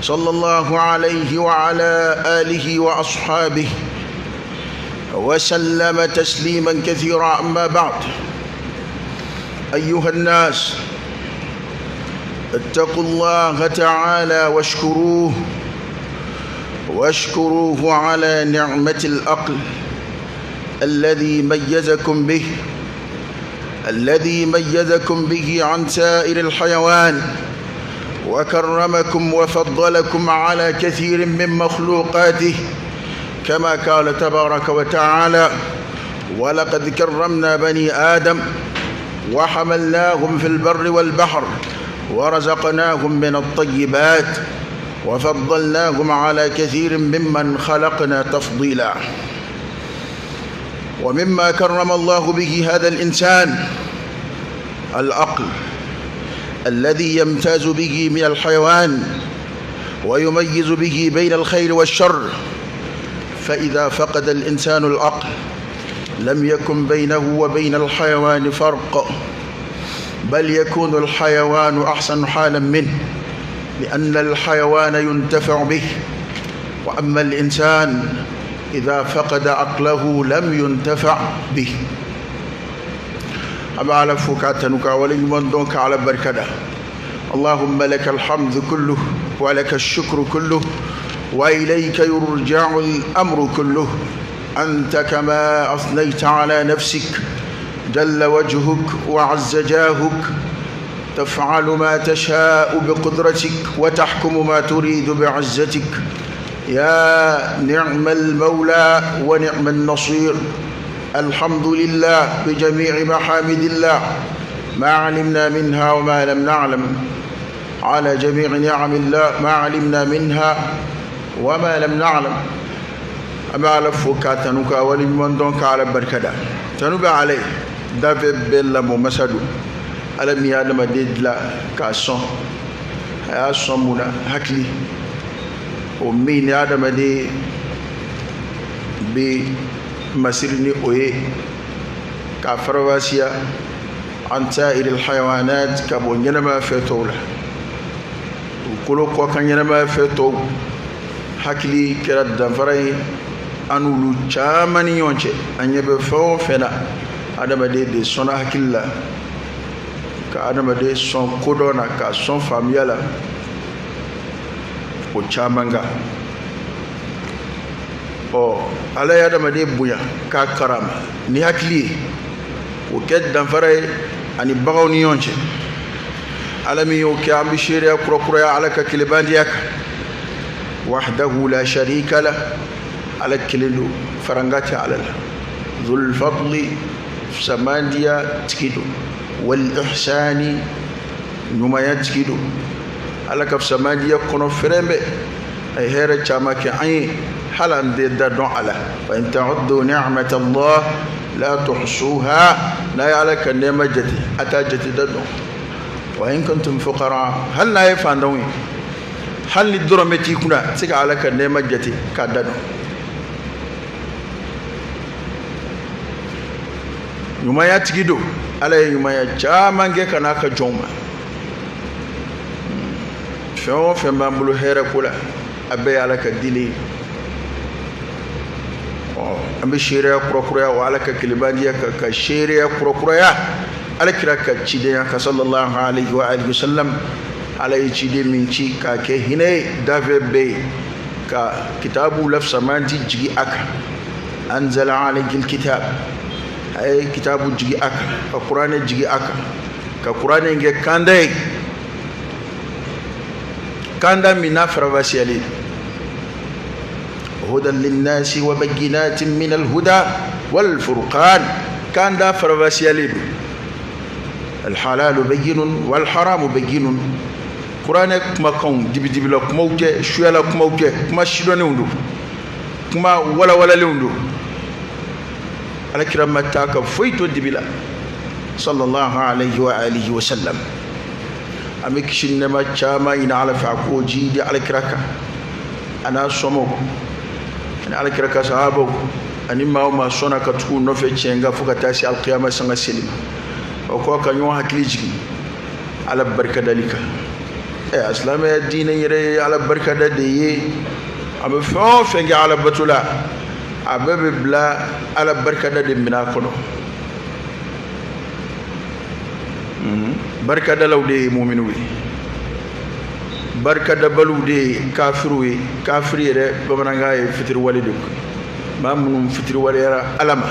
صلى الله عليه وعلى آله وأصحابه وسلم تسليما كثيرا. أما بعد، أيها الناس، اتقوا الله تعالى واشكروه، واشكروه على نعمة العقل الذي ميزكم به، الذي ميزكم به عن سائر الحيوان، وكرمكم وفضلكم على كثير من مخلوقاته، كما قال تبارك وتعالى: ولقد كرمنا بني آدم وحملناهم في البر والبحر ورزقناهم من الطيبات وفضلناهم على كثير ممن خلقنا تفضيلا. ومما كرم الله به هذا الإنسان العقل الذي يمتاز به من الحيوان ويميز به بين الخير والشر. فإذا فقد الإنسان العقل لم يكن بينه وبين الحيوان فرق، بل يكون الحيوان أحسن حالا منه، لأن الحيوان ينتفع به، وأما الإنسان إذا فقد عقله لم ينتفع به. أما على فوكاتنك ولمن دونك على بركة. اللهم لك الحمد كله، ولك الشكر كله، وإليك يرجع الأمر كله. أنت كما أثنيت على نفسك، جل وجهك وعز جاهك، تفعل ما تشاء بقدرتك وتحكم ما تريد بعزتك. يا نعم المولى ونعم النصير. الحمد لله بجميع محامد الله، ما علمنا منها وما لم نعلم، على جميع نعم الله ما علمنا منها وما لم نعلم. أما على فوكاتنك ولمن دونك على بركة تنبع عليه دافع بلا ممسدو ألم يعلم ديدلا كاسون يا منا هكلي ومين يعلم دي بمسيرني أوي كفرواسيا عن سائر الحيوانات كابون ينما في طولة وكل كوكان ينما في طول hakili kɛra danfara ye an n'olu caman ni ɲɔgɔn cɛ. An ɲɛ bɛ fɛn o fɛn na, adamaden de sɔnna hakili la, ka adamaden sɔn kodɔn na, ka sɔn faamuya la, o caman kan. Ɔ, ala ye adamaden bonya k'a karama ni hakili ye, o kɛ danfara ye ani baganw ni ɲɔgɔn cɛ. Ala min y'o kɛ, an bɛ seereya kurakuraya ala ka kelebandiya kan. وحده لا شريك له، على كللو فرنغاتي على الله ذو الفضل سمانديا تكيدو، والإحسان نمايا تكيدو. على كف سمانديا كونو فرمبي أي هيرة شامك عين حالا دي دون على. وإن تعدوا نعمة الله لا تحصوها، لا يعلك النعمة جتي أتا جتي دون. وإن كنتم فقراء، هل لا يفعلون hali ni dɔrɔmɛ t'i kunna, a tɛ se ka ala ka nɛɛma jate k'a da dɔn. Ɲumanya tigi don, ala ye ɲumanya caman kɛ ka n'a ka jɔnw ma. Fɛn o fɛn b'an bolo hɛrɛ ko la, a bɛɛ ye ala ka dili ye. Ɔ, an bɛ seereya kurakuraya o ala ka kelebandiya kan, ka seereya kurakuraya ala kira ka cidenya kan sallallahu alaihi wa alihi wa sallam. Ala ye ciden min ci k'a kɛ hinɛ ye dafɛ bɛɛ ye, ka kitabu lafsamanti jigi a kan. Anzala alayhi alkitab, a ye kitabu jigi a kan, ka kuranɛ jigi a kan, ka kuranɛ kɛ kanda ye, kanda min n'a faravasiyalen. Hudan linnasi wa bayyinatin min alhuda wal furqan, kanda faravasiyalen don. Alhalalu bayyinun wal haramu bayyinun. Kuranɛ kumakanw dibidibila kumaw tɛ, suyala kumaw tɛ, kuma sidɔnnenw don, kuma walawalalenw don. Alakira ma taa ka foyi to dibi la sallallahu alayhi wa alihi wa sallam. An bɛ kisi ni nɛɛma caman ɲini ala fɛ a k'o jiidi alakira kan, a n'a somɔgɔw ani alakira ka sahabaw ani maa o maa sɔnna ka tugu u nɔfɛ tiɲɛ kan fo ka taa se alikiyama sanga seli ma. O kɔ ka ɲɔgɔn hakili jigin ala barika dali kan. Ɛ silamɛya diinɛ yɛrɛ ye ala barikada de ye. A bɛ fɛn o fɛn kɛ ala bato la, a bɛɛ bɛ bila ala barikada de minɛn kɔnɔ. Barikadalaw de ye muminiw ye, barikadabaliw de ye kafiriw ye. Kafiri yɛrɛ bamanankan ye fitiriwale de ye. Maa minnu fitiriwaleyara ala ma,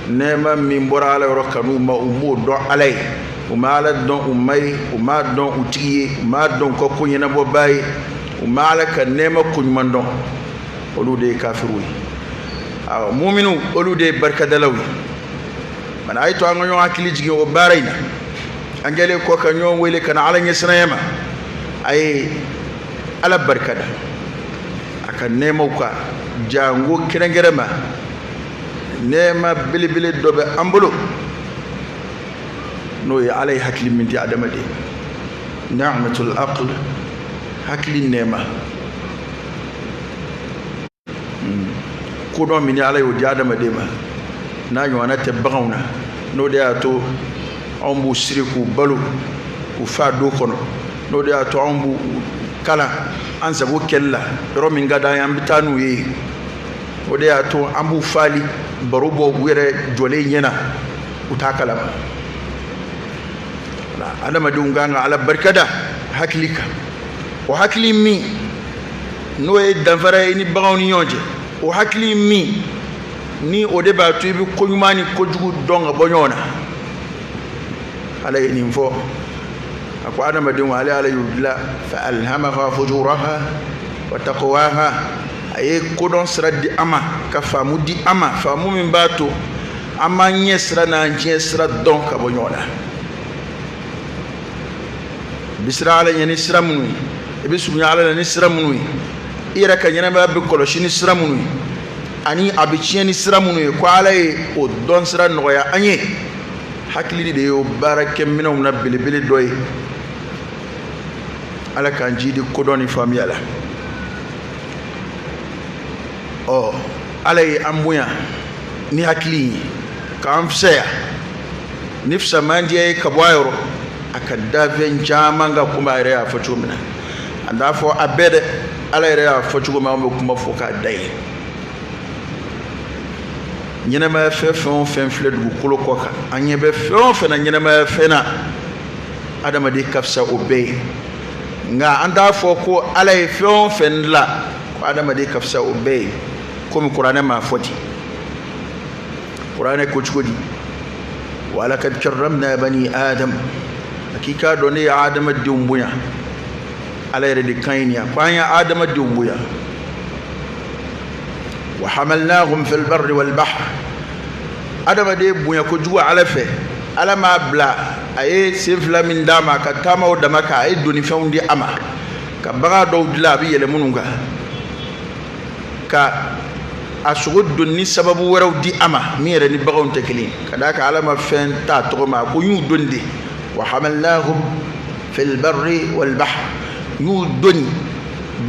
nɛɛma min bɔra ala yɔrɔ kanu ma, u m'o dɔn ala ye, u ma ala dɔn u ma ye, u m'a dɔn u tigi ye, u m'a dɔn u ka ko ɲɛnabɔbaa ye, u ma ala ka nɛɛma koɲuman dɔn, olu de ye kafiriw ye. Awɔ, muminiw olu de ye barikadalaw ye. Mana a ye to an ka ɲɔgɔn hakili jigin o baara in na. An kɛlen kɔ ka ɲɔgɔn wele ka na ala ɲɛsiranya ma, a ye ala barikada a ka nɛɛmaw kan, jango kɛrɛnkɛrɛn ma nɛɛma belebele dɔ bɛ an bolo, n'o ye ala ye hakili min di adamaden, ni'matul aql, hakili nɛɛma. Kodɔn min ni ala y'o di adamaden ma, n'a ɲɔgɔnna tɛ baganw na, n'o de y'a to anw b'u siri k'u balo k'u fa du kɔnɔ, n'o de y'a to anw b'u kalan an sago kɛli la, yɔrɔ min ka d'an ye an bɛ taa n'u ye, o de y'a to an b'u fali baro bɔ u yɛrɛ jɔlen ɲɛna, u t'a kalama. Adamadenw kan ka ala barikada hakili kan. O hakili min n'o ye danfara ye ni baganw ni ɲɔgɔn cɛ, o hakili min ni o de b'a to i bɛ koɲuman ni kojugu dɔn ka bɔ ɲɔgɔn na. Ala ye nin fɔ, a ko adamadenw ale ala y'u dilan, fa alhamaha fujuraha wa taqwaha, a ye kodɔn sira di an ma, ka faamu di an ma, faamu min b'a to an b'an ɲɛ sira n'an diɲɛ sira dɔn ka bɔ ɲɔgɔn na. I bɛ siran ala ɲɛ ni sira minnu ye, i bɛ surunya ala la ni sira minnu ye, i yɛrɛ ka ɲɛnamaya bɛ kɔlɔsi ni sira minnu ye, ani a bɛ tiɲɛ ni sira minnu ye, ko ala ye o dɔn sira nɔgɔya an ye. Hakili de y'o baarakɛminɛnw na belebele dɔ ye. Ala k'an jidi kodɔn ni faamuya la. Ɔ, ala ye an bonya ni hakili ye, k'an fisaya ni fisamandiya ye ka bɔ a yɔrɔ, a ka dafɛn caman kan, komi a yɛrɛ y'a fɔ cogo min na. An t'a fɔ a bɛɛ dɛ, ala yɛrɛ y'a fɔ cogo min, an bɛ kuma fɔ k'a da ye. Ɲɛnamaya fɛn fɛn o fɛn filɛ dugukolo kɔ kan, an ɲɛ bɛ fɛn o fɛn na ɲɛnamaya fɛn na, adamaden ka fisa o bɛɛ ye. Nka an t'a fɔ ko ala ye fɛn o fɛn dilan ko adamaden ka fisa o bɛɛ ye, komi kuranɛ m'a fɔ ten. Kuranɛ ko cogo di? Walakad karramna bani adam, hakika dɔn ne ye adamadenw bonya. Ala yɛrɛ de kan ye nin ye, ko an ye adamadenw bonya. Wa hamalnahum fil barri wal bahr, adamaden bonya kojugu ala fɛ, ala m'a bila a ye sen fila min d'a ma ka taama o dama kan, a ye donnifɛnw di a ma, ka bagan dɔw dilan a bɛ yɛlɛ minnu kan, ka a sogo donni sababu wɛrɛw di a ma min yɛrɛ ni baganw tɛ kelen ye, ka d'a kan ala ma fɛn t'a tɔgɔ ma, a ko n y'u doni de. Wa hamalnahum fil barri wal bahr, n y'u doni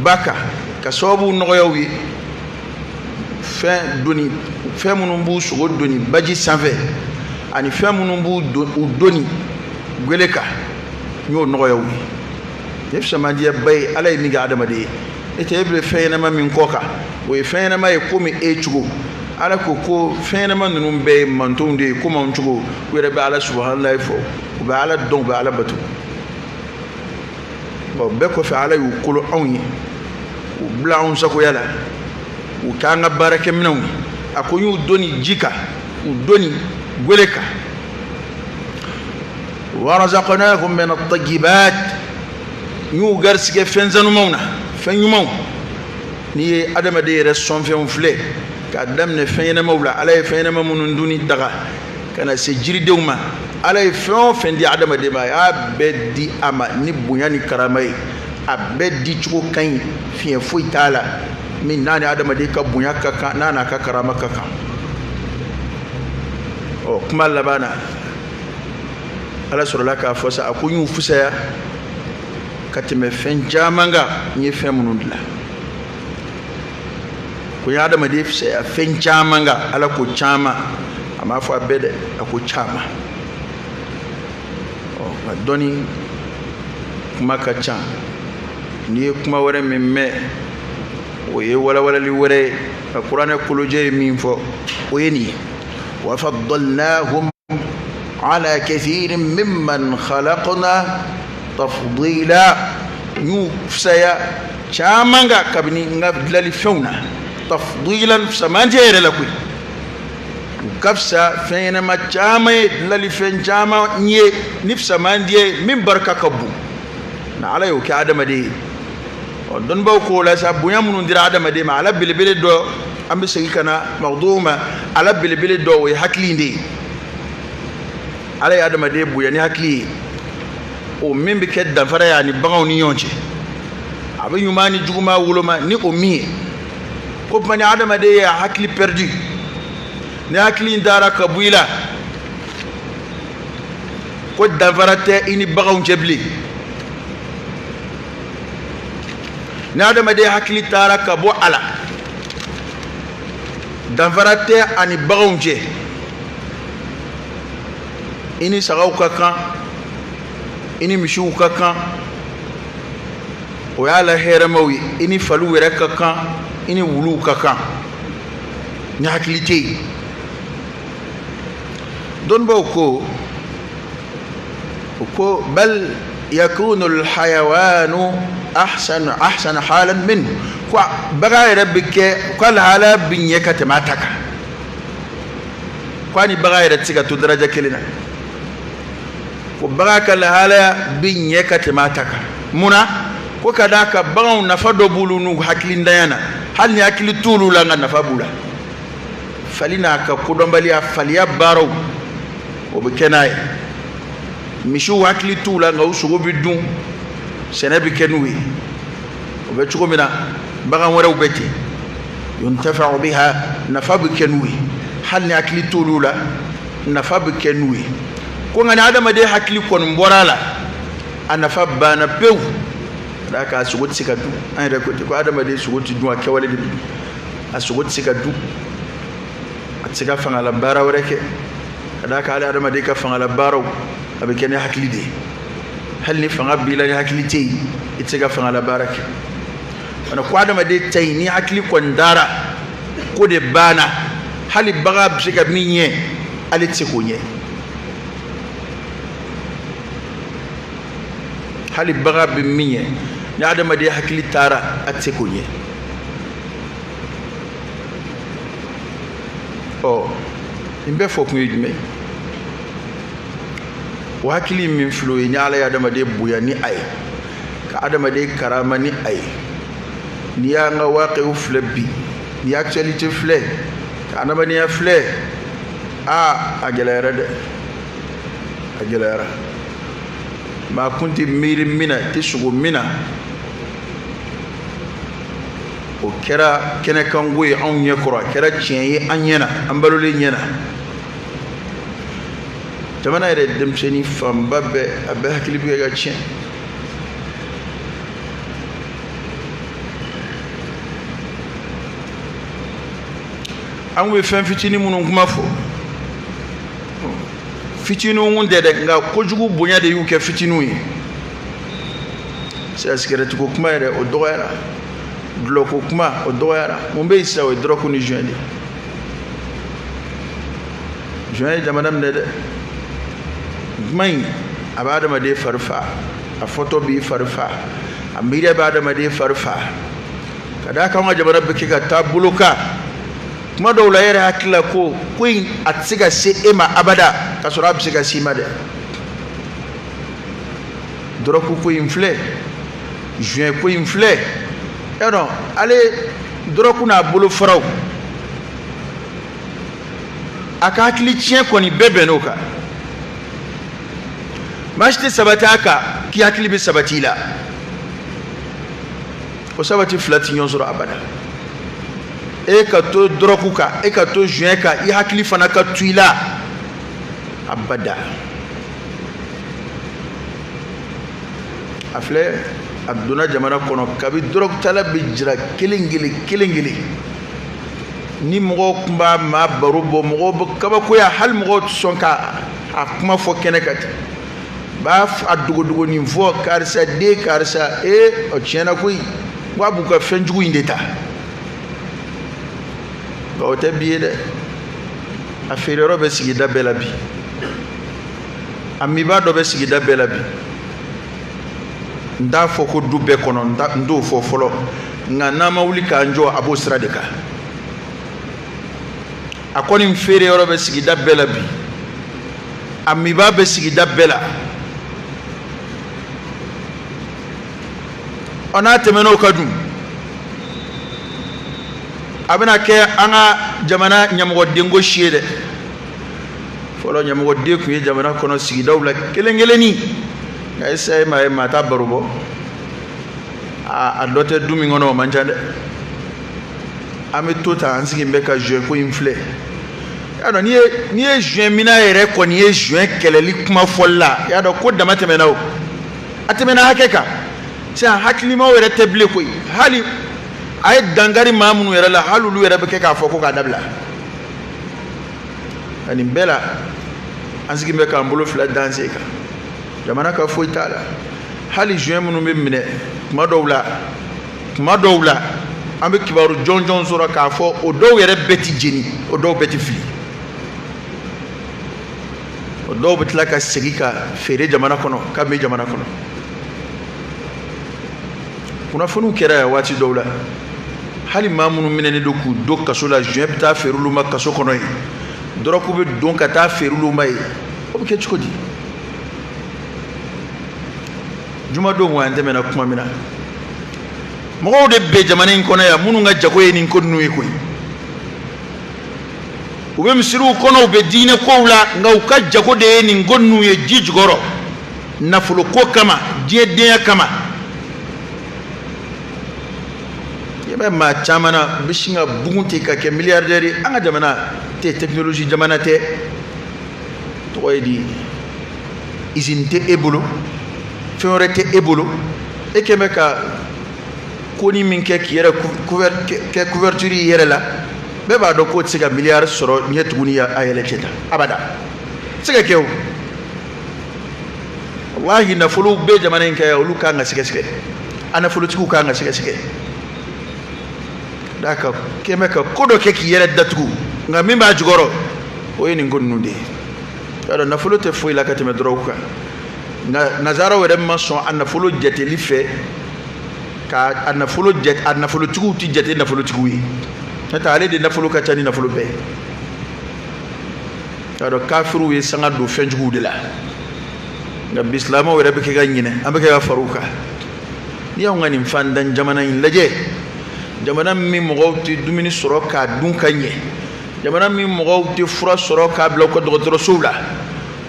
ba kan ka sababu nɔgɔya u ye, fɛn doni, fɛn minnu b'u sogo doni baji sanfɛ ani fɛn minnu b'u doni gwele kan, n y'o nɔgɔya u ye. Ne fisamandiyaba ye ala ye min kɛ adamaden ye. E tɛ e bɛ fɛn ɲɛnama min kɔ kan, o ye fɛn ɲɛnama ye komi e cogo. Ala ko ko fɛn ɲɛnama ninnu bɛɛ ye mantonw de ye komi anw cogo, u yɛrɛ bɛ ala subahanallahi fɔ, u bɛ ala dɔn, u bɛ ala bato. Bon, bɛɛ kɔfɛ ala y'u kolo anw ye, u bila anw sagoya la, u k'an ka baarakɛminɛnw ye. A ko n y'u doni ji kan, u doni gwele kan. Wa razaqnahum min at-tayyibat, n y'u garisigɛ fɛn sanumanw na, fɛn ɲumanw. N'i ye adamaden yɛrɛ sɔnfɛnw filɛ k'a daminɛ fɛn ɲɛnamaw la, ala ye fɛn ɲɛnama minnu dunni daga ka na se jiridenw ma, ala ye fɛn o fɛn di adamaden ma, a y'a bɛɛ di a ma ni bonya ni karama ye. A bɛɛ di cogo ka ɲi, fiɲɛ foyi t'a la min n'a ni adamaden ka bonya ka kan, n'a n'a ka karama ka kan. Ɔ, kuma laban na, ala sɔrɔla k'a fɔ sa, a ko n y'u fisaya ka tɛmɛ fɛn caman kan, n ye fɛn minnu dilan. Ko n ye adamaden fisaya fɛn caman kan, ala ko caman, a m'a fɔ a bɛɛ dɛ, a ko caman. Ɔ, nka dɔnni Kuma ka ca, n'i ye kuma wɛrɛ min mɛn o ye walawalali wɛrɛ ye. Nka kuranɛ kolojɛ ye min fɔ o ye nin ye: wa faddalnahum ala kathirin mimman khalaqna tafdila. N y'u fisaya caman kan kabini n ka dilalifɛnw na. Tafdilan, fisamantiya yɛrɛ la koyi. U ka fisa fɛn ɲɛnama caman ye, dilalifɛn caman ye ni fisamantiya ye min barika ka bon. Na Ala y'o kɛ adamaden ye. Ɔ, dɔnnibaw k'o la sa, bonya minnu dira adamaden ma, ala belebele dɔ, an bɛ segin ka na mawudu ma, ala belebele dɔ o ye hakili in de ye. Ala ye adamaden bonya ni hakili ye, o min bɛ kɛ danfara ye a ni baganw ni ɲɔgɔn cɛ. A bɛ ɲuman ni juguman woloma ni o min ye. Ko tuma ni adamaden ye a hakili perdu, ni hakili in taara ka bɔ i la, ko danfara tɛ i ni baganw cɛ bilen. Ni adamaden hakili taara ka bɔ a la, danfara tɛ a ni baganw cɛ. I ni sagaw ka kan, i ni misiw ka kan, o y'a la hɛrɛmaw ye. I ni faliw yɛrɛ ka kan, i ni wuluw ka kan, ni hakili tɛ yen. Dɔnnibaw ko o ko bal yakunu alhayawanu ahsana halan minhu, ko bagan yɛrɛ bɛ kɛ ko lahala bɛ ɲɛ ka tɛmɛ a ta kan, ko a ni bagan yɛrɛ tɛ se ka to daraja kelen na, ko bagan ka lahalaya bɛ ɲɛ ka tɛmɛ a ta kan. Mun na? Ko ka d'a kan baganw nafa dɔ b'olu n'u hakilintanya na, hali ni hakili t'olu la, nka nafa b'u la. Fali n'a ka kodɔnbaliya, faliya baaraw o bɛ kɛ n'a ye. Misiw hakili t'u la, nka u sogo bɛ dun, sɛnɛ bɛ kɛ n'u ye. O bɛ cogo min na, bagan wɛrɛw bɛ ten. Yuntafa'u biha, nafa bɛ kɛ n'u ye, hali ni hakili t'olu la, nafa bɛ kɛ n'u ye. Ko nka ni adamaden hakili kɔni bɔra a la, a nafa banna pewu. Ka d'a kan a sogo tɛ se ka dun. An yɛrɛ ko ten ko adamaden sogo tɛ dun, a kɛwale de bɛ dun. A sogo tɛ se ka dun, a tɛ se ka fangala baara wɛrɛ kɛ. Ka d'a kan hali adamaden ka fangala baaraw a bɛ kɛ ni hakili de ye. Hali ni fanga b'i la, ni hakili tɛ yen, i tɛ se ka fangala baara kɛ. Wala ko adamaden ta yen, ni hakili kɔni dara, ko de banna. Hali bagan bɛ se ka min ɲɛ, ale tɛ se k'o ɲɛ. Hali bagan bɛ min ɲɛ, ni adamaden hakili taara, a tɛ se k'o ɲɛ. Ɔ, nin bɛɛ fɔ kun ye jumɛn ye? O hakili min filɛ o ye, ni Ala ye adamaden bonya ni a ye, ka adamaden karama ni a ye. N'i y'an ka waaqiw filɛ bi, n'i ye actualité filɛ, ka adamadenya filɛ, aa, a gɛlɛyara dɛ, a gɛlɛyara. Maa kun tɛ miiri min na, tɛ sogo min na, o kɛra kɛnɛkanko ye anw ɲɛ kɔrɔ, a kɛra tiɲɛ ye an ɲɛ na, an balolen ɲɛ na. Jamana yɛrɛ denmisɛnnin fanba bɛɛ, a bɛɛ hakili bɛ ka tiɲɛ. An bɛ fɛn fitinin minnu kuma fɔ, fitininw kun tɛ dɛ, nka kojugu bonya de y'u kɛ fitininw ye. Sigɛrɛtiko kuma yɛrɛ o dɔgɔyara, dulɔko kuma o dɔgɔyara. Mun bɛ yen sisan? O ye dɔrɔgu ni joint de ye. Joint ye jamana minɛ dɛ. Kuma in a bɛ adamaden fari fa, a fɔtɔ b'i fari fa, a miiriya bɛ adamaden fari fa. Ka d'a kan an ka jamana bɛ kɛ ka taa bolo kan. Kuma dɔw la, e yɛrɛ hakili la ko ko in a tɛ se ka se e ma abada, k'a sɔrɔ a bɛ se ka s'i ma dɛ. Dɔrɔgu ko in filɛ, joint ko in filɛ, y'a dɔn ale dɔrɔgu n'a bolo faraw, a ka hakili tiɲɛ kɔni bɛɛ bɛnn'o kan. Maa si tɛ sabati a kan k'i hakili bɛ sabati i la. O sabati fila tɛ ɲɔgɔn sɔrɔ abada. E ka to dɔrɔgu kan, e ka to joint kan, i hakili fana ka to i la abada. A filɛ, a donna jamana kɔnɔ kabi dɔrɔgutala bɛ jira kelen kelen kelen kelen. Ni mɔgɔw tun b'a maa baro bɔ, mɔgɔw bɛ kabakoya, hali mɔgɔw tɛ sɔn ka a kuma fɔ kɛnɛ kan ten. B'a a dogodogonin fɔ karisa den karisa ee o tiɲɛna koyi, k'a b'u ka fɛn jugu in de ta. Nka o tɛ bi ye dɛ, a feereyɔrɔ bɛ sigida bɛɛ la bi, a minbaa dɔ bɛ sigida bɛɛ la bi. N t'a fɔ ko du bɛɛ kɔnɔ, n t'o fɔ fɔlɔ, nka n'an ma wuli k'an jɔ a b'o sira de kan. A kɔni feereyɔrɔ bɛ sigida bɛɛ la bi, a minbaa bɛ sigida bɛɛ la. Ɔ n'a tɛmɛn'o kan dun, a bɛna kɛ an ka jamana ɲɛmɔgɔdenko si ye dɛ. Fɔlɔ ɲɛmɔgɔden tun ye jamana kɔnɔ sigidaw la kelen kelenni, nka sisan e m'a ye maa t'a baro bɔ. A dɔ tɛ du min kɔnɔ o man ca dɛ. An bɛ to tan, an sigilen bɛ ka joint ko in filɛ. Y'a dɔn n'i ye joint minɛ yɛrɛ kɔni ye joint kɛlɛli kuma fɔli la, y'a dɔn ko dama tɛmɛna o, a tɛmɛna hakɛ kan. Sisan hakilimaw yɛrɛ tɛ bilen koyi, hali a ye dankari maa minnu yɛrɛ la, hali olu yɛrɛ bɛ kɛ k'a fɔ ko k'a dabila. Nka nin bɛɛ la, an sigilen bɛ k'an bolo fila da an sen kan, jamana ka foyi t'a la. Hali joint minnu bɛ minɛ kuma dɔw la an bɛ kibaru jɔnjɔn sɔrɔ k'a fɔ o dɔw yɛrɛ bɛɛ ti jeni, o dɔw bɛɛ ti fili, o dɔw bɛ tila ka segin ka feere jamana kɔnɔ, ka min jamana kɔnɔ. Kunnafoniw kɛra yan waati dɔw la, hali maa minnu minɛnen don k'u don kaso la, joint bɛ taa feere olu ma kaso kɔnɔ yen, dɔrɔgu bɛ don ka taa feere olu ma yen. O bɛ kɛ cogo di? Jumadon ko an tɛmɛna kuma min na, mɔgɔw de bɛ jamana in kɔnɔ yan minnu ka jago ye nin ko ninnu ye koyi. U bɛ misiriw kɔnɔ, u bɛ diinɛ kow la, nka u ka jago de ye nin ko ninnu ye ji jukɔrɔ, nafolo ko kama, diɲɛ denya kama. I bɛ maa caman na u bɛ sin ka bugun ten ka kɛ milliardaire ye. An ka jamana tɛ technologie jamana tɛ, tɔgɔ ye di, usine tɛ e bolo, fɛn wɛrɛ tɛ e bolo, e kɛn bɛ ka koni min kɛ k'i yɛrɛ kɛ couverture i yɛrɛ la, bɛɛ b'a dɔn k'o tɛ se ka miliyari sɔrɔ ɲɛ tuguni a yɛlɛ cɛ ta abada, tɛ se ka kɛ o. Walahi nafolow bɛ jamana in kan yan, olu kan ka sɛgɛsɛgɛ, a nafolotigiw kan ka sɛgɛsɛgɛ. D'a kan kɛn bɛ ka ko dɔ kɛ k'i yɛrɛ datugu, nka min b'a jukɔrɔ o ye nin ko ninnu de ye. Y'a dɔn nafolo tɛ foyi la ka tɛmɛ dɔrɔgu kan, nka nanzaraw yɛrɛ ma sɔn a nafolo jateli fɛ, ka a nafolo jate, a nafolotigiw tɛ jate nafolotigiw ye, n'o tɛ ale de nafolo ka ca ni nafolo bɛɛ ye. Y'a dɔn kafiriw ye sanga don fɛnjuguw de la, nka bi silamɛw yɛrɛ bɛ kɛ ka ɲinɛ, an bɛ kɛ ka far'u kan. N'i y'anw ka nin fantan jamana in lajɛ, jamana min mɔgɔw tɛ dumuni sɔrɔ k'a dun ka ɲɛ, jamana min mɔgɔw tɛ fura sɔrɔ k'a bila u ka dɔgɔtɔrɔsow la,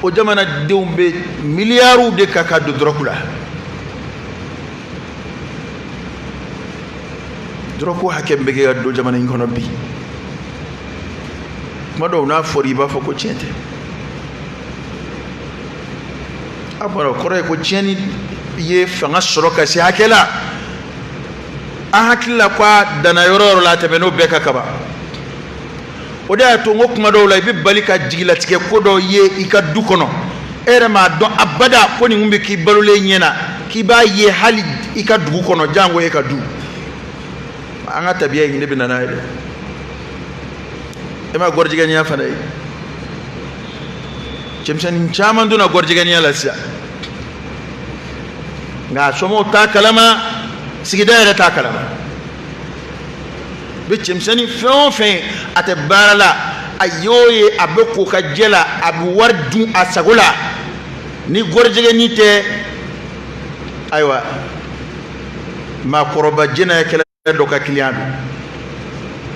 o jamanadenw bɛ miliyariw de ka don dɔrɔgu la. Dɔrɔgu hakɛ min bɛ kɛ ka don jamana in kɔnɔ bi, kuma dɔw n'a fɔra i b'a fɔ ko tiɲɛ tɛ. A bɔra o kɔrɔ ye ko tiɲɛni ye fanga sɔrɔ ka se hakɛ la, an hakili la ko a danna yɔrɔ yɔrɔ la, a tɛmɛn'o bɛɛ kan kaban. O de y'a to n ko kuma dɔw la i bɛ bali ka jigilatigɛ ko dɔ ye i ka du kɔnɔ, e yɛrɛ m'a dɔn abada ko nin kun bɛ k'i balolen ɲɛ na, k'i b'a ye hali i ka dugu kɔnɔ, jango e ka du. An ka tabiya in de bɛ na n'a ye dɛ. E ma gɔrijɛgɛniya fana ye, cɛmisɛnnin caman donna gɔrijɛgɛniya la sisan, nka a somɔgɔw t'a kalama, sigida yɛrɛ t'a kalama. Bɛ cɛmisɛnnin fɛn o fɛn a tɛ baara la, a y'o ye a bɛ ko ka jɛ la, a bɛ wari dun a sago la, ni gɔrijɛgɛni tɛ, ayiwa maakɔrɔba jɛnɛyakɛla dɔ ka kiliyan don.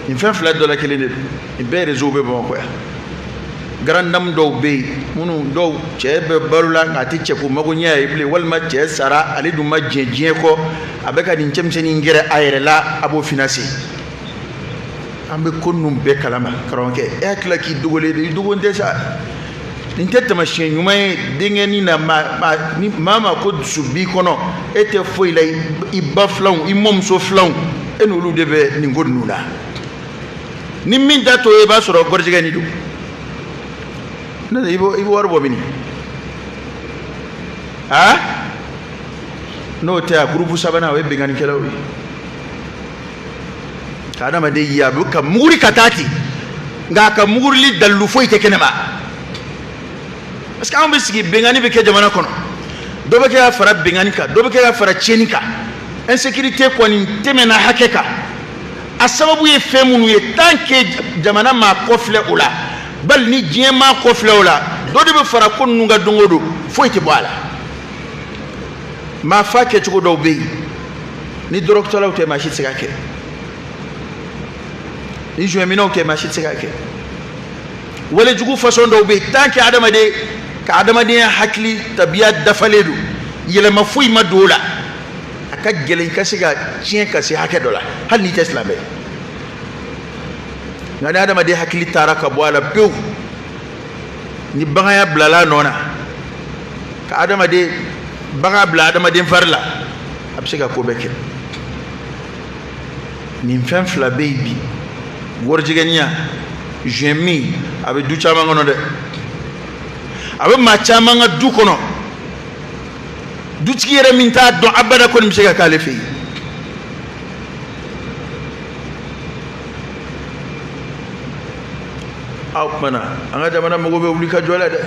Nin fɛn fila dɔ la kelen de don. Nin bɛɛ réseau bɛ Bamakɔ yan. Grande dame dɔw bɛ yen minnu dɔw cɛ bɛ balo la nka a tɛ cɛ ko mago ɲɛ ye bilen, walima cɛ sara ale dun ma diɲɛ diɲɛ kɔ, a bɛ ka nin cɛmisɛnnin gɛrɛ a yɛrɛ la, a b'o financer. An bɛ ko ninnu bɛɛ kalama karamɔgɔkɛ, e hakili la k'i dogolen don, i dogolen tɛ sa. Nin tɛ taamasiyɛn ɲuman ye denkɛnin na, maa ma ko dusu b'i kɔnɔ, e tɛ foyi la, i ba filanw, i mɔmuso filanw, e n'olu de bɛ nin ko ninnu la. Ni min ta t'o ye, i b'a sɔrɔ gɔrijɛgɛ ni don. N'o tɛ i bɛ wari bɔ min? A n'o tɛ, a gurupu sabanan, o ye binkannikɛlaw ye, ka adamaden ye a bɛ ka muguri ka taa ten, nka a ka mugurili dalilu foyi tɛ kɛnɛma, parce que anw bɛ sigi, binkanni bɛ kɛ jamana kɔnɔ, dɔ bɛ kɛ ka fara binkanni kan, dɔ bɛ kɛ ka fara tiɲɛni kan. Insécurité kɔni tɛmɛna hakɛ kan. A sababu ye fɛn minnu ye, tant que jamana m'a kɔfilɛ o la, bali ni diɲɛ m'a kɔfilɛ o la, dɔ de bɛ fara ko ninnu kan don o don, foyi tɛ bɔ a la. Maa fa kɛcogo dɔw bɛ yen, ni dɔrɔgutalaw tɛ, maa si tɛ se k'a kɛ, ni joint-minnaw tɛ, maa si tɛ se k'a kɛ. Walejugu façon dɔw bɛ yen, tant que adamaden ka adamadenya hakili tabiya dafalen don, yɛlɛma foyi ma don o la, a ka gɛlɛn i ka se ka tiɲɛ ka se hakɛ dɔ la, hali n'i tɛ silamɛ. Nka ni adamaden hakili taara ka bɔ a la pewu, ni baganya bilala a nɔ na, ka adamaden bagan bila adamaden fari la, a bɛ se ka ko bɛɛ kɛ. Nin fɛn fila bɛ yen bi, warijɛgɛniya, joint min, a bɛ du caman kɔnɔ dɛ, a bɛ maa caman ka du kɔnɔ, dutigi yɛrɛ min t'a dɔn abada ko nin bɛ se ka k'ale fɛ yen. Aw kumana, an ka jamana mago bɛ wuli ka jɔ la dɛ.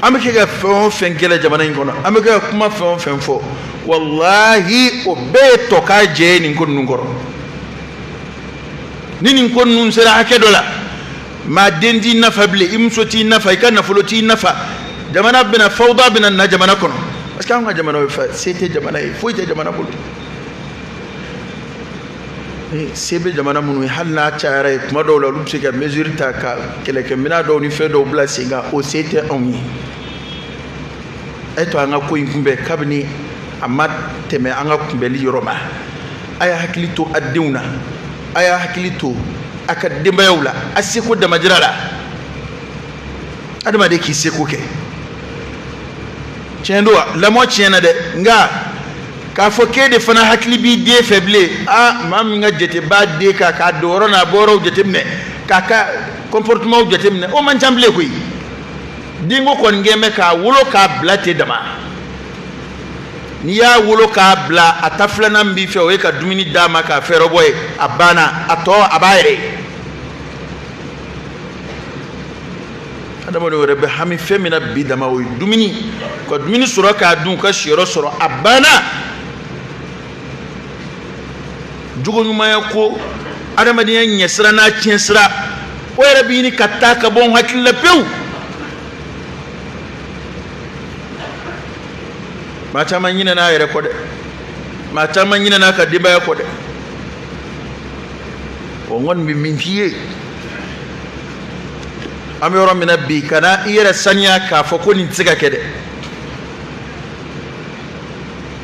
An bɛ kɛ ka fɛn o fɛn kɛlɛ jamana in kɔnɔ, an bɛ kɛ ka kuma fɛn o fɛn fɔ, walahi, o bɛɛ ye tɔ k'a jɛ ye nin ko ninnu kɔrɔ. Ni nin ko ninnu sera hakɛ dɔ la, maa den t'i nafa bilen, i muso t'i nafa, i ka nafolo t'i nafa, jamana bɛna fawuda bɛna na jamana kɔnɔ, parce que an ka jamana bɛ fa, se tɛ jamana ye, foyi tɛ jamana bolo. Se bɛ jamana minnu ye, hali n'a cayara ye kuma dɔw la, olu bɛ se ka mesure ta ka kɛlɛkɛminɛn dɔw ni fɛn dɔw bila sen kan. O se tɛ anw ye. A ye to an ka ko in kunbɛn kabini a ma tɛmɛ an ka kunbɛnli yɔrɔ ma. A y'a hakili to a denw na, a y'a hakili to a ka denbayaw la, a seko damajira la. Adamaden k'i seko kɛ. Tiɲɛ don, lamɔ tiɲɛna dɛ, nka k'a fɔ k'e de fana hakili b'i den fɛ bilen, aa, maa min ka jate b'a den kan, k'a don yɔrɔ n'a bɔyɔrɔw jateminɛ, k'a ka comportementw jateminɛ, o man ca bilen koyi. Denko kɔni kɛn bɛ k'a wolo k'a bila ten dama. N'i y'a wolo k'a bila, a ta filanan min b'i fɛ, o ye ka dumuni d'a ma, k'a fɛɛrɛ bɔ ye, a banna, a tɔ a b'a yɛrɛ ye. Adamadenw yɛrɛ bɛ hami fɛn min na bi dama, o ye dumuni, ka dumuni sɔrɔ k'a dun, ka siyɔrɔ sɔrɔ, a banna. Jogo ɲumanya ko, adamadenya ɲɛsira n'a tiɲɛ sira, o yɛrɛ bɛ ɲini ka taa ka bɔ n hakili la pewu. Maa caman ɲinɛna a yɛrɛ kɔ dɛ, maa caman ɲinɛna a ka denbaya kɔ dɛ. O n kɔni bɛ min f'i ye, an bɛ yɔrɔ min na bi, kana i yɛrɛ saniya k'a fɔ ko nin tɛ se ka kɛ dɛ.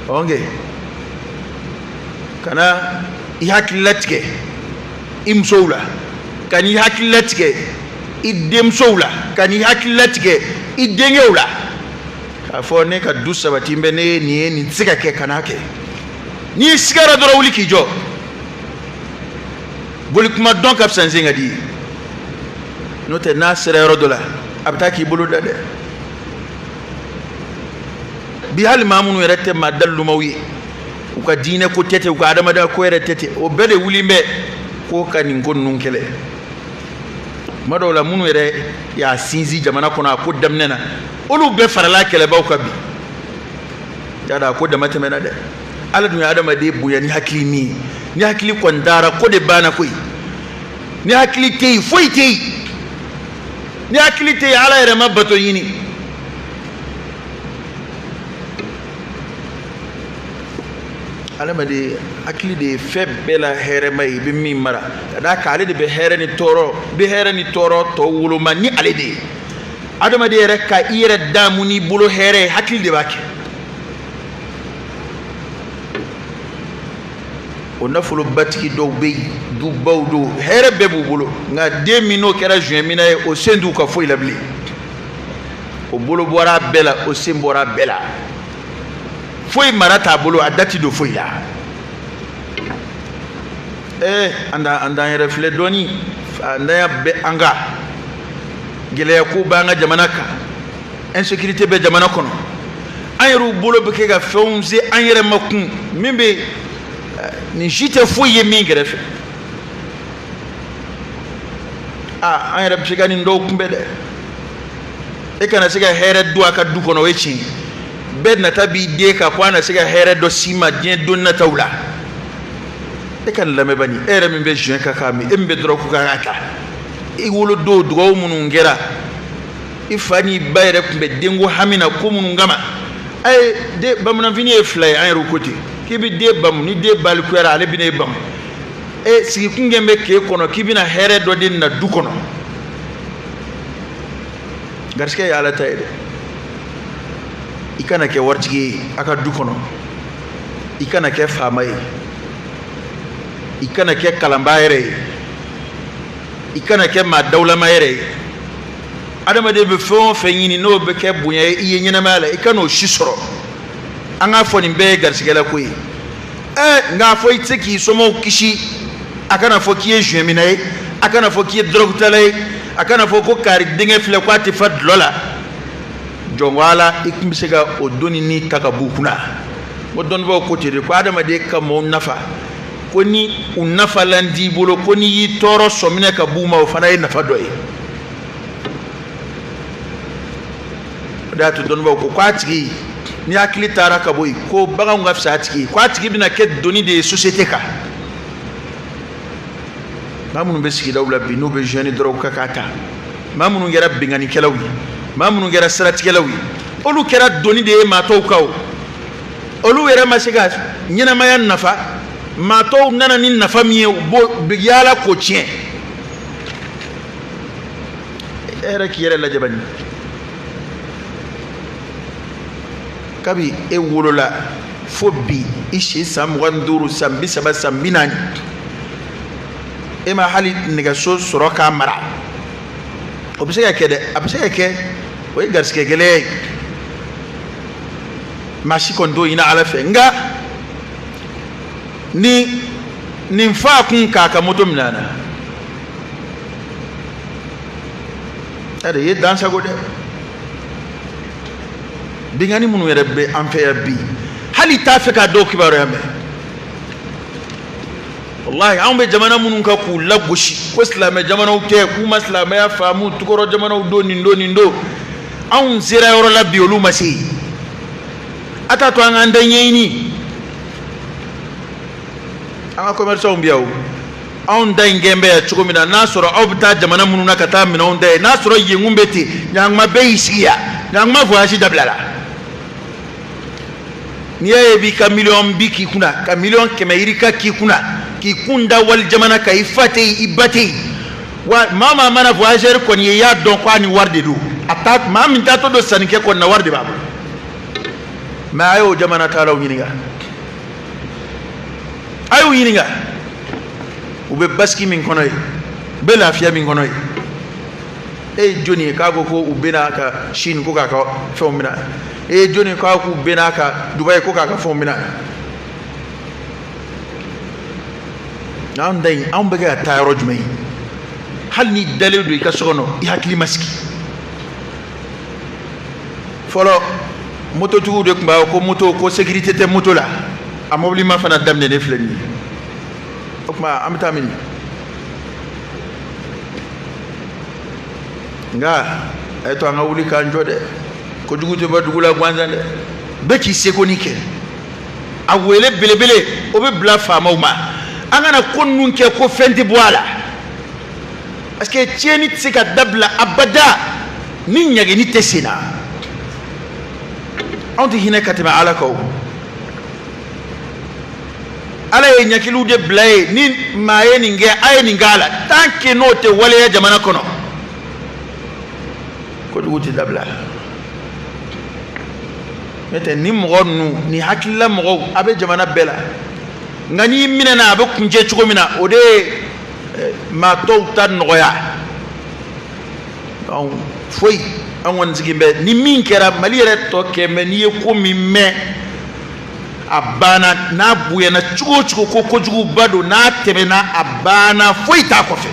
Ɔnkɛ, kana i hakili latigɛ i musow la, ka n'i hakili latigɛ i denmusow la, ka n'i hakili latigɛ i denkɛw la, k'a fɔ ne ka du sabati bɛ ne ye nin ye, nin tɛ se ka kɛ, kan'a kɛ. N'i sigara dɔrɔn, wuli k'i jɔ. Boli kuma dɔn ka fisa n sen ka di ye, n'o tɛ n'a sera yɔrɔ dɔ la, a bɛ taa k'i bolo da dɛ. Bi, hali maa minnu yɛrɛ tɛ maa dalilumaw ye, u ka diinɛ ko tɛ ten, u ka adamadenya ko yɛrɛ tɛ ten, o bɛɛ de wulilen bɛ ko ka nin ko ninnu kɛlɛ. Tuma dɔw la, minnu yɛrɛ y'a sinsin jamana kɔnɔ a ko daminɛ na, olu bɛɛ farala kɛlɛbaw kan bi. Yada a ko dama tɛmɛna dɛ. Ala dun ye adamaden bonya ni hakili min ye, ni hakili kɔni dara, ko de banna koyi. Ni hakili tɛ yen, foyi tɛ yen. Ni hakili tɛ yen, Ala yɛrɛ ma bato ɲini. Adamaden hakili de ye fɛn bɛɛ la hɛrɛma ye, i bɛ min mara, ka d'a kan ale de bɛ hɛrɛ ni tɔɔrɔ, bɛ hɛrɛ ni tɔɔrɔ tɔ woloma ni ale de ye. Adamaden yɛrɛ ka i yɛrɛ daamu n'i bolo hɛrɛ ye, hakili de b'a kɛ. O nafolobatigi dɔw bɛ yen, dubaw don, hɛrɛ bɛɛ b'u bolo, nka den min n'o kɛra joint-minna ye, o sen t'u ka foyi la bilen. O bolo bɔra a bɛɛ la, o sen bɔra a bɛɛ la, foyi mara t'a bolo, a da ti don foyi la. An t'an yɛrɛ filɛ dɔɔni, fantanya bɛ an kan, gɛlɛya ko b'an ka jamana kan, insécurité bɛ jamana kɔnɔ. An yɛrɛw bolo bɛ kɛ ka fɛnw se an yɛrɛ ma kun min bɛ nin si tɛ foyi ye min kɛrɛfɛ. Aa, an yɛrɛ bɛ se ka nin dɔw kunbɛn dɛ. E kana se ka hɛrɛ don a ka du kɔnɔ, o ye tiɲɛ ye. Bɛɛ nata b'i den kan ko a na se ka hɛrɛ dɔ s'i ma diɲɛ don nataw la. E ka nin lamɛn bani, e yɛrɛ min bɛ joint kan k'a min, e min bɛ dɔrɔgu kan k'a ta, i wolodon dugawu minnu kɛra, i fa n'i ba yɛrɛ tun bɛ denko hami na ko minnu kama. A ye den bamananfini ye fila ye, an yɛrɛ ko ten k'i bɛ den bamu, ni den balikuyara ale bɛna e bamu. E sigikun kɛ bɛ k'e kɔnɔ k'i bɛna hɛrɛ dɔ de na du kɔnɔ. Garisɛgɛ ye Ala ta ye dɛ. I kana kɛ waritigi ye a ka du kɔnɔ, i kana kɛ faama ye, i kana kɛ kalanbaa yɛrɛ ye, i kana kɛ maa dawulama yɛrɛ ye. Adamaden bɛ fɛn o fɛn ɲini n'o bɛ kɛ bonya ye i ye ɲɛnamaya la, i kan'o si sɔrɔ. An k'a fɔ nin bɛɛ ye garisɛgɛla ko ye. Nka a fɔ i tɛ se k'i somɔgɔw kisi, a kana fɔ k'i ye joint ye, a kana fɔ k'i ye dɔrɔgutala ye, a kana fɔ ko kari denkɛ filɛ k'a tɛ fa dulɔ la. Jɔn ko Ala, i tun bɛ se ka o doni ni ta ka b'u kunna. Ko dɔnnibaaw ko ten de, ko adamaden ka maaw nafa, ko ni u nafalan t'i bolo, ko n'i y'i tɔɔrɔ sɔminɛ ka b'u ma, o fana ye nafa dɔ ye. O de y'a to dɔnnibaaw ko k'a tigi ni hakili taara ka bɔ yen, ko baganw ka fisa a tigi ye, k'a tigi bɛna kɛ doni de ye société kan. Maa minnu bɛ sigidaw la bi n'u bɛ jeune dɔrɔn ka k'a ta, maa minnu kɛra binkannikɛlaw ye, maa minnu kɛra siratigɛlaw ye, olu kɛra doni de ye maa tɔw kan. O olu yɛrɛ ma se ka ɲɛnamaya nafa, maa tɔw nana ni nafa min ye, u b'o yaala k'o tiɲɛ. E yɛrɛ k'i yɛrɛ lajɛ bani, kabi e wolola fo bi i si san 25, san 30, san 40, e ma hali nɛgɛso sɔrɔ k'a mara. O bɛ se ka kɛ dɛ, a bɛ se ka kɛ, o ye garisɛgɛ gɛlɛya ye, maa si kɔni t'o ɲini Ala fɛ. Nka ni nin fa kun k'a ka moto minɛ a na, ɛrɛ i ye dan sago dɛ. Binkanni minnu yɛrɛ bɛ an fɛ yan bi, hali t'a fɛ k'a dɔw kibaruya mɛn. Walahi, anw bɛ jamana minnu kan k'u lagosi ko silamɛ jamanaw tɛ, k'u ma silamɛya faamu, tukɔrɔ jamanaw don, nin don, nin don, anw sera yɔrɔ la bi, olu ma se yen. A t'a to an k'an da ɲɛɲini. An ka commerçants bɛ yan o, anw da in kɛn bɛ yan cogo min na, n'a sɔrɔ aw bɛ taa jamana minnu na ka taa minɛnw da yen, n'a sɔrɔ yen kun bɛ ten, ɲankuma bɛɛ y'i sigi yan, ɲankuma voyage dabila la. N'i y'a ye b'i ka miliyɔn bi k'i kunna, ka miliyɔn kɛmɛ yirika k'i kunna, k'i kun da wali jamana kan, i fa tɛ yen, i ba tɛ yen, wa maa o maa mana voyageur kɔni ye, i y'a dɔn k'a ni wari de don. A ta maa min taatɔ don sannikɛ kɔni na, wari de b'a bolo. Mais a y'o jamana taalaw ɲininka, a y'u ɲininka, u bɛ basigi min kɔnɔ yen, u bɛ lafiya min kɔnɔ yen. E ye jɔnni ye k'a ko ko u bɛna ka Chine ko k'a ka fɛnw minɛ? E ye jɔnni ye k'a k'u bɛna ka Dubaï ko k'a ka fɛnw minɛ? N'an da in, anw bɛ kɛ ka taa yɔrɔ jumɛn ye? Hali n'i dalen don i ka so kɔnɔ, i hakili ma sigi. Fɔlɔ mototigiw de tun b'a fɔ ko moto, ko sécurité tɛ moto la. A mobili ma fana daminɛ ne filɛ nin ye. O tuma an bɛ taa min? Nka a ye to an ka wuli k'an jɔ dɛ. Kojugu tɛ bɔ dugu la gansan dɛ. Bɛɛ k'i seko ni kɛ. A wele belebele o bɛ bila faamaw ma. An kana ko ninnu kɛ ko fɛn tɛ bɔ a la, parce que tiɲɛni tɛ se ka dabila abada ni ɲagini tɛ sen na. Anw tɛ hinɛ ka tɛmɛ Ala kan o. Ala ye ɲakiliw de bila ye, ni maa ye nin kɛ, a ye nin k'a la. Tant que n'o tɛ waleya jamana kɔnɔ, kojugu tɛ dabila. N'o tɛ, ni mɔgɔ ninnu ni hakilila mɔgɔw, a bɛ jamana bɛɛ la. Nka n'i minɛna, a bɛ kuncɛ cogo min na, o de ye maa tɔw ta nɔgɔya. Donc foyi, an kɔni sigi bɛ ni min kɛra Mali yɛrɛ tɔ kɛ mɛ, n'i ye ko min mɛn, a banna. N'a bonyana cogo o cogo, ko kojuguba don, n'a tɛmɛna, a banna, foyi t'a kɔfɛ.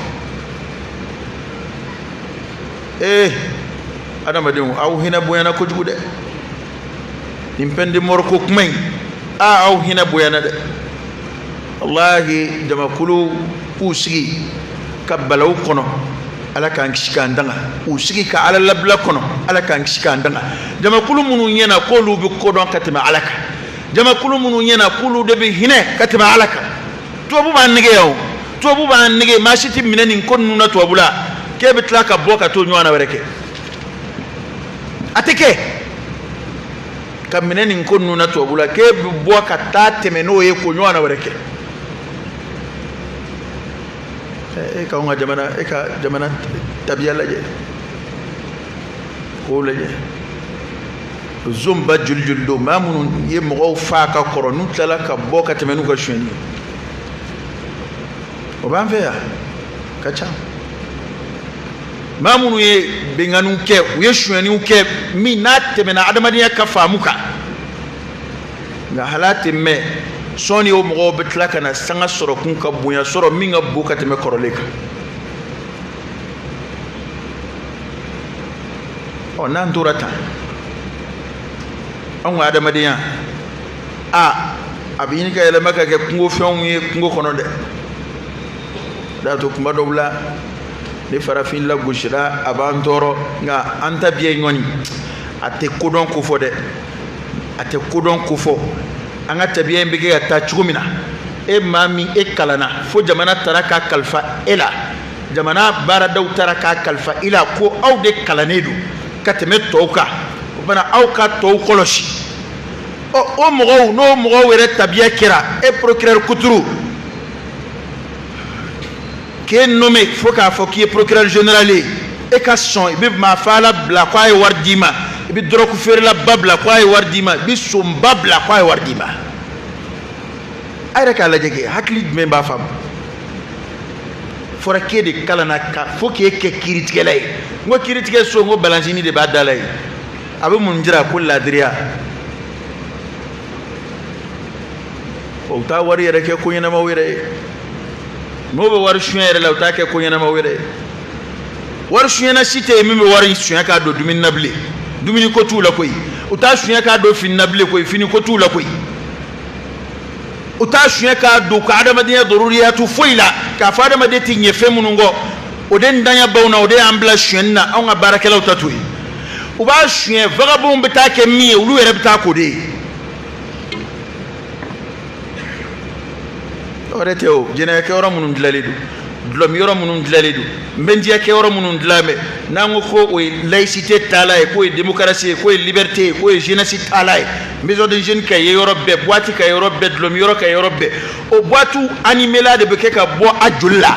Ee, adamadenw, aw hinɛ bonyana kojugu dɛ. Nin peine de mort ko kuma in, aa, aw hinɛ bonyana dɛ. Walahi, jamakulu k'u sigi ka balawu kɔnɔ, Ala k'an kisi k'an danga. U sigi ka Ala labila kɔnɔ, Ala k'an kisi k'an danga. Jamakulu minnu ɲɛna k'olu bɛ kodɔn ka tɛmɛ Ala kan, jamakulu minnu ɲɛna k'olu de bɛ hinɛ ka tɛmɛ Ala kan, tubabu b'an nege yan o, tubabu b'an nege. Maa si tɛ minɛ nin ko ninnu na tubabu la k'e bɛ tila ka bɔ ka t'o ɲɔgɔnna wɛrɛ kɛ. A tɛ kɛ ka minɛ nin ko ninnu na tubabu la k'e bɛ bɔ ka taa tɛmɛ n'o ye k'o ɲɔgɔnna wɛrɛ kɛ. E ka anw ka jamana, e ka jamana tabiya lajɛ, k'o lajɛ. Zonba joli joli don, maa minnu ye mɔgɔw faa ka kɔrɔ, n'u tilala ka bɔ ka tɛmɛ n'u ka sonyɛni ye, o b'an fɛ yan ka ca. Maa minnu ye binkanniw kɛ, u ye sonyɛniw kɛ min n'a tɛmɛna adamadenya ka faamu kan, nka hal'a tɛ mɛn sɔɔni o mɔgɔw bɛ tila ka na sanga sɔrɔ kun ka bonya sɔrɔ min ka bon ka tɛmɛ kɔrɔlen kan. Ɔ, n'an tora tan, anw ka adamadenya, a bɛ ɲini ka yɛlɛma ka kɛ kungofɛnw ye kungo kɔnɔ dɛ. O de y'a to kuma dɔw la ni farafin lagosira, a b'an tɔɔrɔ, nka an tabiya in kɔni, a tɛ kodɔn ko fɔ dɛ, a tɛ kodɔn ko fɔ. An ka tabiya in bɛ kɛ ka taa cogo min na, e maa min e kalanna fo jamana taara k'a kalifa e la, jamana baaradaw taara k'a kalifa i la ko aw de kalannen don ka tɛmɛ tɔw kan, o fana aw ka tɔw kɔlɔsi. Ɔ, o mɔgɔw, n'o mɔgɔw yɛrɛ tabiya kɛra, e procureur kuturu k'e nommé fo k'a fɔ k'i ye procureur général ye, e ka sɔn i bɛ maa faala bila k'a ye wari d'i ma, i bɛ dɔrɔgu feerelaba bila k'a ye wari d'i ma, i bɛ sonba bila k'a ye wari d'i ma. A yɛrɛ k'a lajɛ kɛ, hakili jumɛn b'a faamu? Fɔra k'e de kalanna ka fo k'e kɛ kiiritigɛla ye. N ko kiiritigɛ so, n ko balansini de b'a da la yen, a bɛ mun jira? Ko ladiriya. O t'a wari yɛrɛ kɛ ko ɲɛnamaw yɛrɛ ye. N'o bɛ wari suɲɛ yɛrɛ la, u t'a kɛ ko ɲɛnamaw yɛrɛ ye. Wari suɲɛna si tɛ yen min bɛ wari suɲɛ k'a don dumuni na bilen, dumuni ko t'u la koyi. U t'a suɲɛ k'a don fini na bilen koyi, fini ko t'u la koyi. U t'a suɲɛ k'a don ka adamadenya doruriyatu foyi la, k'a fɔ adamaden tɛ ɲɛ fɛn minnu kɔ, o de ntanya baw na, o de y'an bila suɲɛni na. Anw ka baarakɛlaw ta t'o ye. U b'a suɲɛ, vagabondw bɛ taa kɛ min ye, olu yɛrɛ bɛ taa k'o de ye. Dɔwɛrɛ tɛ o, jɛnɛyakɛyɔrɔ minnu dilanlen don, dulɔmiyɔrɔ minnu dilanlen don, nbɛndiyakɛyɔrɔ minnu dilan bɛ, n'an ko ko o ye laïcité taala ye, k'o ye démocratie ye, k'o ye liberté ye, k'o ye jeunesse taala ye, maison de jeunes ka ye yɔrɔ bɛɛ, boîte ka ye yɔrɔ bɛɛ, dulɔmiyɔrɔ ka ye yɔrɔ bɛɛ, o boîte animela de bɛ kɛ ka bɔ a joli la,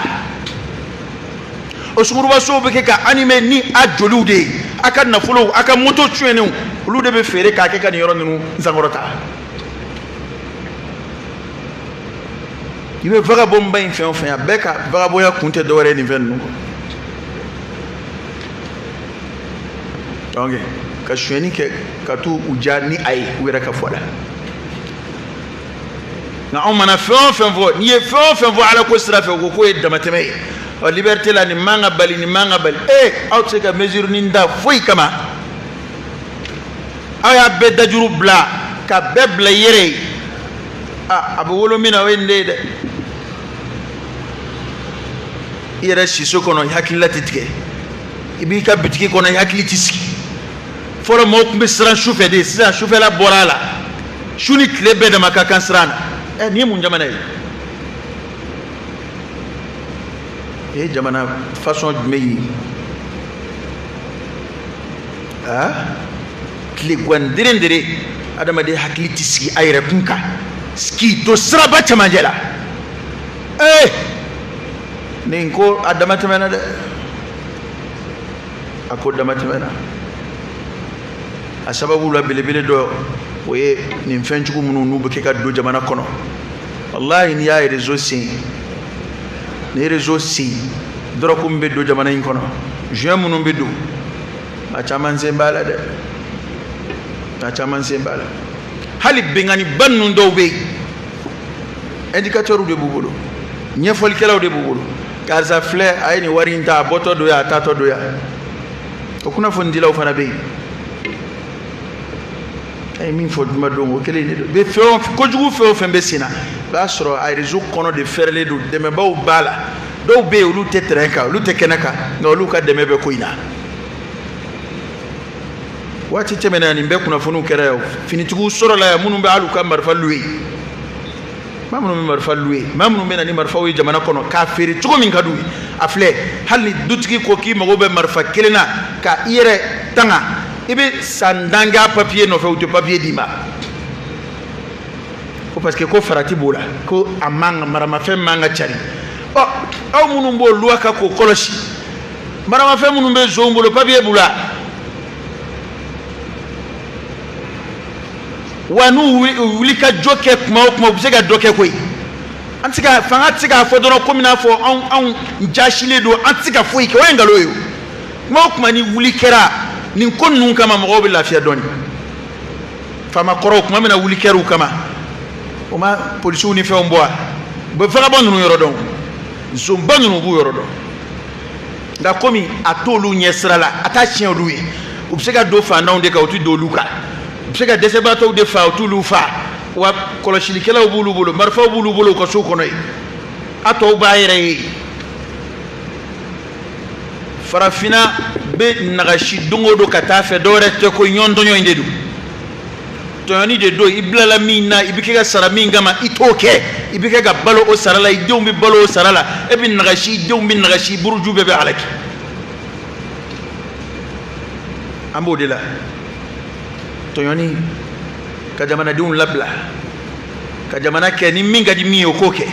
o sungurubasow bɛ kɛ ka animer ni a joliw de ye, a ka nafolow, a ka moto suɲɛnenw, olu de bɛ feere k'a kɛ ka nin yɔrɔ ninnu sankɔrɔta. I bɛ vagabond ba in fɛn o fɛn, a bɛɛ ka vagabondya kun tɛ dɔwɛrɛ ye nin fɛn ninnu kɔ. Donc ka sonyɛni kɛ ka t'u u ja ni a ye u yɛrɛ ka fɔ la. Nka anw mana fɛn o fɛn fɔ, n'i ye fɛn o fɛn fɔ Ala ko sira fɛ, u ko k'o ye damatɛmɛ ye. Ɔ, liberté la, nin man ka bali, nin man ka bali. Ee, aw tɛ se ka mesure nin ta foyi kama. Aw y'a bɛɛ dajuru bila ka bɛɛ bila i yɛrɛ ye. A bɛ wolo min na, o ye nin de ye dɛ. I yɛrɛ siso kɔnɔ, i hakilila tɛ tigɛ. I b'i ka bitigi kɔnɔ, i hakili tɛ sigi. Fɔlɔ mɔgɔw tun bɛ siran sufɛ de, sisan sufɛla bɔra a la, su ni tile bɛɛ dama ka kan siran na. Ɛ, nin ye mun jamana ye? Nin ye jamana façon jumɛn ye? Aa, tile gan derendere, adamaden hakili tɛ sigi a yɛrɛ kun kan k'i to siraba cɛmancɛ la. Ee, nin ko a dama tɛmɛna dɛ, a ko dama tɛmɛna. A sababu la belebele dɔ, o ye nin fɛn jugu minnu n'u bɛ kɛ ka don jamana kɔnɔ. Walahi, n'i y'a réseau sen, ni réseau sen, dɔrɔgu min bɛ don jamana in kɔnɔ, joint minnu bɛ don, a caman sen b'a la dɛ, a caman sen b'a la. Hali binkanniba ninnu dɔw bɛ yen, indicateurs de b'u bolo, ɲɛfɔlikɛlaw de b'u bolo. Karisa filɛ, a ye nin wari in ta, a bɔtɔ don yan, a taatɔ don yan. O kunnafonidilaw fana bɛ yen. An ye min fɔ juma don, o kelen de don. Bɛ fɛn o kojugu, fɛn o fɛn bɛ sen na, i b'a sɔrɔ a réseau kɔnɔ de fɛrɛlen don, dɛmɛbaaw b'a la. Dɔw bɛ yen, olu tɛ terrain kan, olu tɛ kɛnɛ kan, nka olu ka dɛmɛ bɛ ko in na. Waati tɛmɛna, nin bɛɛ kunnafoniw kɛra yan. Finitigiw sɔrɔla yan minnu bɛ hali u ka marifa louer. Maa minnu bɛ marifa louer, maa minnu bɛ na ni marifaw ye jamana kɔnɔ k'a feere cogo min ka d'u ye, a filɛ, hali ni dutigi ko k'i mago bɛ marifa kelen na ka i yɛrɛ tanga, i bɛ san tan kɛ a papiye nɔfɛ, u tɛ papiye d'i ma, ko parce que ko farati b'o la, ko a man ka maramafɛn man ka cari. Ɔ, aw minnu b'o loi kan k'o kɔlɔsi, maramafɛn minnu bɛ zonw bolo, papiye b'u la wa? N'u wuli ka jɔ kɛ kuma o kuma, u bɛ se ka dɔ kɛ koyi. An tɛ se ka fanga tɛ se k'a fɔ dɔrɔn komi n'a fɔ anw jasilen don, an tɛ se ka foyi kɛ. O ye nkalon ye o. Kuma o kuma ni wuli kɛra nin ko ninnu kama, mɔgɔw bɛ lafiya dɔɔnin. Faama kɔrɔw, kuma min na wuli kɛra u kama, o ma polisiw ni fɛnw bɔ wa? U bɛ vagabond ninnu yɔrɔ dɔn, zonba ninnu b'u yɔrɔ dɔn. Nka komi a t'olu ɲɛ sira la, a t'a tiɲɛ olu ye. U bɛ se ka don fantanw de kan, u tɛ don olu kan. U bɛ se ka dɛsɛbaatɔw de fa, u t'olu fa. Wa kɔlɔsilikɛlaw b'olu bolo, marifaw b'olu bolo u ka so kɔnɔ yen. A tɔw b'a yɛrɛ ye. Farafinna bɛ nagasi don o don ka taa fɛ, dɔwɛrɛ tɛ ko ɲɔgɔn tɔɲɔ in de don, tɔɲɔni de don. I bilala min na, i bɛ kɛ ka sara min kama, i t'o kɛ. I bɛ kɛ ka balo o sara la, i denw bɛ balo o sara la, e bɛ nagasi, i denw bɛ nagasi, buruju bɛɛ bɛ halaki. An b'o de la, tɔɲɔni ka jamanadenw labila ka jamana kɛ ni min ka di min ye, o k'o kɛ.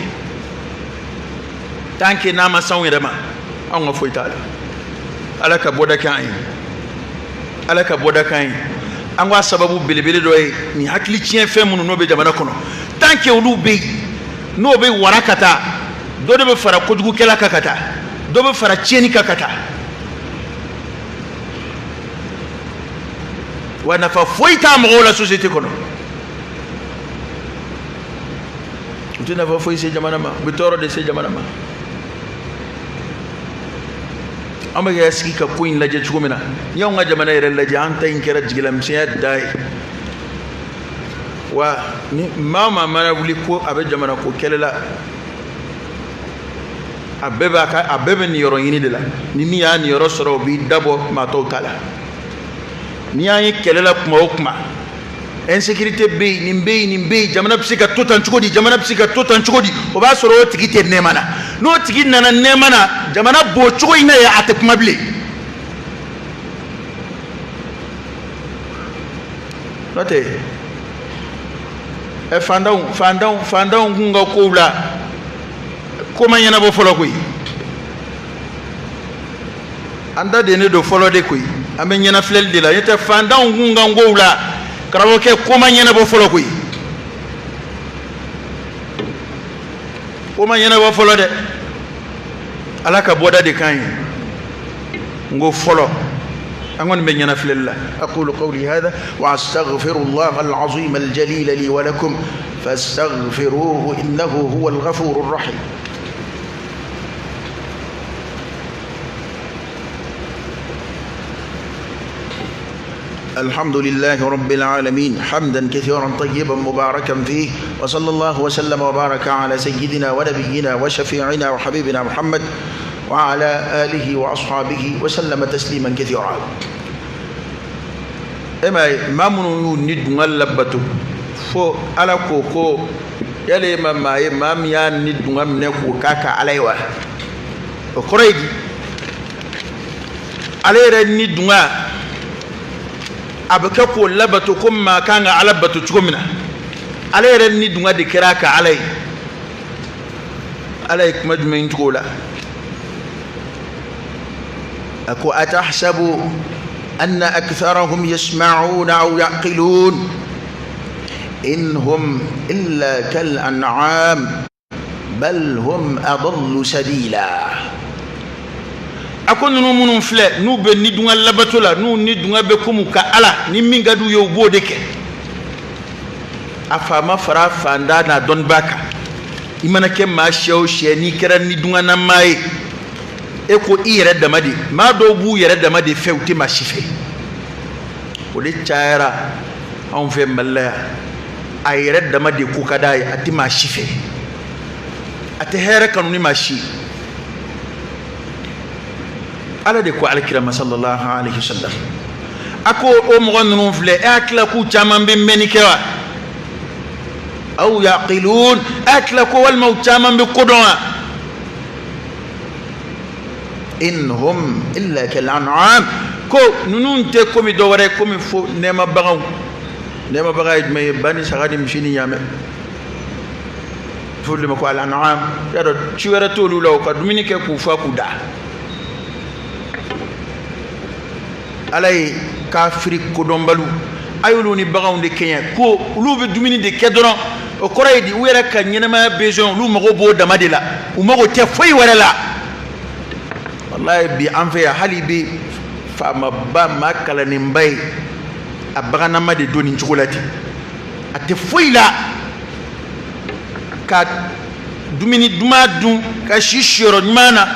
Tant que n'a ma s'anw yɛrɛ ma, anw ka foyi t'a la. Ala ka bɔda kɛ an ye, Ala ka bɔda k'an ye. An k'a sababu belebele dɔ ye nin hakili tiɲɛ fɛn minnu n'o bɛ jamana kɔnɔ. Tant que olu bɛ yen, n'o bɛ wara ka taa, dɔ de bɛ fara kojugukɛla kan ka taa, dɔ bɛ fara tiɲɛni kan ka taa. Wa nafa foyi t'a mɔgɔw la société kɔnɔ. U tɛ nafa foyi se jamana ma, u bɛ tɔɔrɔ de se jamana ma. An bɛ ka sigi ka ko in lajɛ cogo min na, n'i y'anw ka jamana yɛrɛ lajɛ, an ta in kɛra jigilamisɛnya dan ye. Wa ni maa o maa mana wuli ko a bɛ jamana ko kɛlɛ la, a bɛɛ b'a ka, a bɛɛ bɛ niyɔrɔ ɲini de la. Ni min y'a niyɔrɔ sɔrɔ, o b'i dabɔ maa tɔw ta la. N'i y'an ye kɛlɛ la kuma o kuma, insécurité bɛ yen, nin bɛ yen, nin bɛ yen, jamana bɛ se ka to tan cogo di, jamana bɛ se ka to tan cogo di, o b'a sɔrɔ o tigi tɛ nɛɛma na. N'o tigi nana nɛɛma na, jamana b'o cogo in na yen, a tɛ kuma bilen. N'o tɛ ɛ, fantanw kun ka kow la, ko ma ɲɛnabɔ fɔlɔ koyi. An da dennen don fɔlɔ de koyi, an bɛ ɲɛnafilɛli de la. N'o tɛ, fantanw kun ka kow la, karamɔgɔkɛ, ko ma ɲɛnabɔ fɔlɔ koyi, ko ma ɲɛnabɔ fɔlɔ dɛ. Ala ka bɔda de kan ye. N ko fɔlɔ, an kɔni bɛ ɲɛnafilɛli la. أقول قولي هذا وأستغفر الله العظيم الجليل لي ولكم فاستغفروه إنه هو الغفور الرحيم. الحمد لله رب العالمين، حمدا كثيرا طيبا مباركا فيه، وصلى الله وسلم وبارك على سيدنا ونبينا وشفيعنا وحبيبنا محمد وعلى آله وأصحابه وسلم تسليما كثيرا. E ma ye, maa minnu y'u ni dunga labato fo Ala ko yala e ma maa ye, maa min y'a ni dunga minɛ k'o k'a ka Ala ye wa? O kɔrɔ ye di? Ale yɛrɛ ni dunga, a bɛ kɛ k'o labato ko maa kan ka Ala bato cogo min na, ale yɛrɛ ni dunga de kɛra a ka Ala ye. Ala ye kuma jumɛn cogo la? A ko: أتحسب أن أكثرهم يسمعون أو يعقلون إن هم إلا كالأنعام بل هم أضل سبيلا. A ko ninnu minnu filɛ, n'u bɛ ni dunga labato la, n'u ni dunga bɛ komi ka Ala ni min ka d'u ye, u b'o de kɛ. A faama fara fandan n'a dɔnnibaa kan, i mana kɛ maa siya o siya, n'i kɛra ni dunganamaa ye, e ko i yɛrɛ dama de. Maa dɔw b'u yɛrɛ dama de fɛ, u tɛ maa si fɛ. O de cayara. Anw fɛ Mali la yan, a yɛrɛ dama de ko ka d'a ye, a tɛ maa si fɛ, a tɛ hɛrɛ kanu ni maa si. Ala de ko alakira ma sallallahu alaihi wasallam, a ko o mɔgɔ ninnu filɛ, e hakili k'u caman bɛ mɛnni kɛ wa? Aw yaqilun, e hakili ko walima u caman bɛ ko dɔn wa? In hum illa kal an'am, ko ninnu tɛ komi dɔ wɛrɛ, komi fo nɛɛma baganw. Nɛɛma bagan ye jumɛn ye? Ba ni saga ni misi ni ɲaamɛ. F'olu de ma ko al an'am. Y'a dɔn ci wɛrɛ t'olu la, u ka dumuni kɛ k'u fa k'u da. Ala ye kafiri kodɔnbaliw a y'olu ni baganw de kɛɲɛ, ko olu bɛ dumuni de kɛ dɔrɔn. O kɔrɔ ye di? U yɛrɛ ka ɲɛnɛmaya besoin, olu mago b'o dama de la, u mago tɛ foyi wɛrɛ la. Walayi bi an fɛ yan, hali bi faamaba maa kalannenba ye, a bagannama de don nin cogo la ten, a tɛ foyi la ka dumuni duman dun, ka si siyɔrɔ ɲuman na,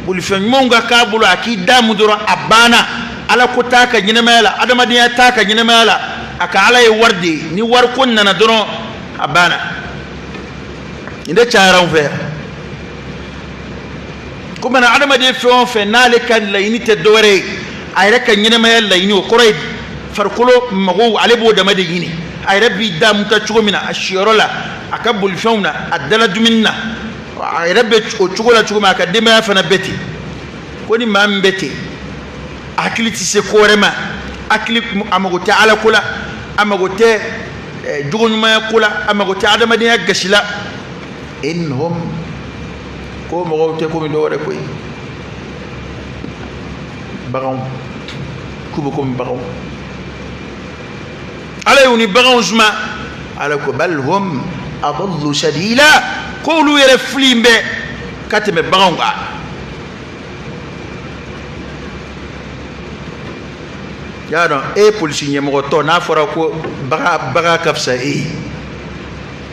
bolifɛn ɲumanw ka k'a bolo, a k'i da mu dɔrɔn a banna. Ala ko t'a ka ɲɛnɛmaya la, adamadenya t'a ka ɲɛnɛmaya la, a ka ala ye wari de ye. Ni wari ko nana dɔrɔn a banna. Nin de cayara anw fɛ yan. Ko mana adamaden fɛn o fɛn n'ale ka laɲini tɛ dɔwɛrɛ ye, a yɛrɛ ka ɲɛnɛmaya laɲini, o kɔrɔ ye farikolo magow, ale b'o dama de ɲini. A yɛrɛ b'i da mu ta cogo min na, a siyɔrɔ la, a ka bolifɛnw na, a dala dumuni na, a yɛrɛ bɛ o cogo la cogo min, a ka denbaya fana bɛ ten. Ko ni maa min bɛ ten, hakili tɛ se ko wɛrɛ ma, hakili a mago tɛ ala ko la, a mago tɛ jogo ɲumanya ko la, a mago tɛ adamadenya gasi la. In hum, ko mɔgɔw tɛ komi dɔwɛrɛ koyi, baganw, k'u bɛ komi baganw. Ala y'u ni baganw suma. Ala ko bal hum adallu sabila, k'olu yɛrɛ fili bɛ ka tɛmɛ baganw kan. Y'a dɔn e polisi ɲɛmɔgɔ tɔ n'a fɔra ko bagan ka fisa e ye,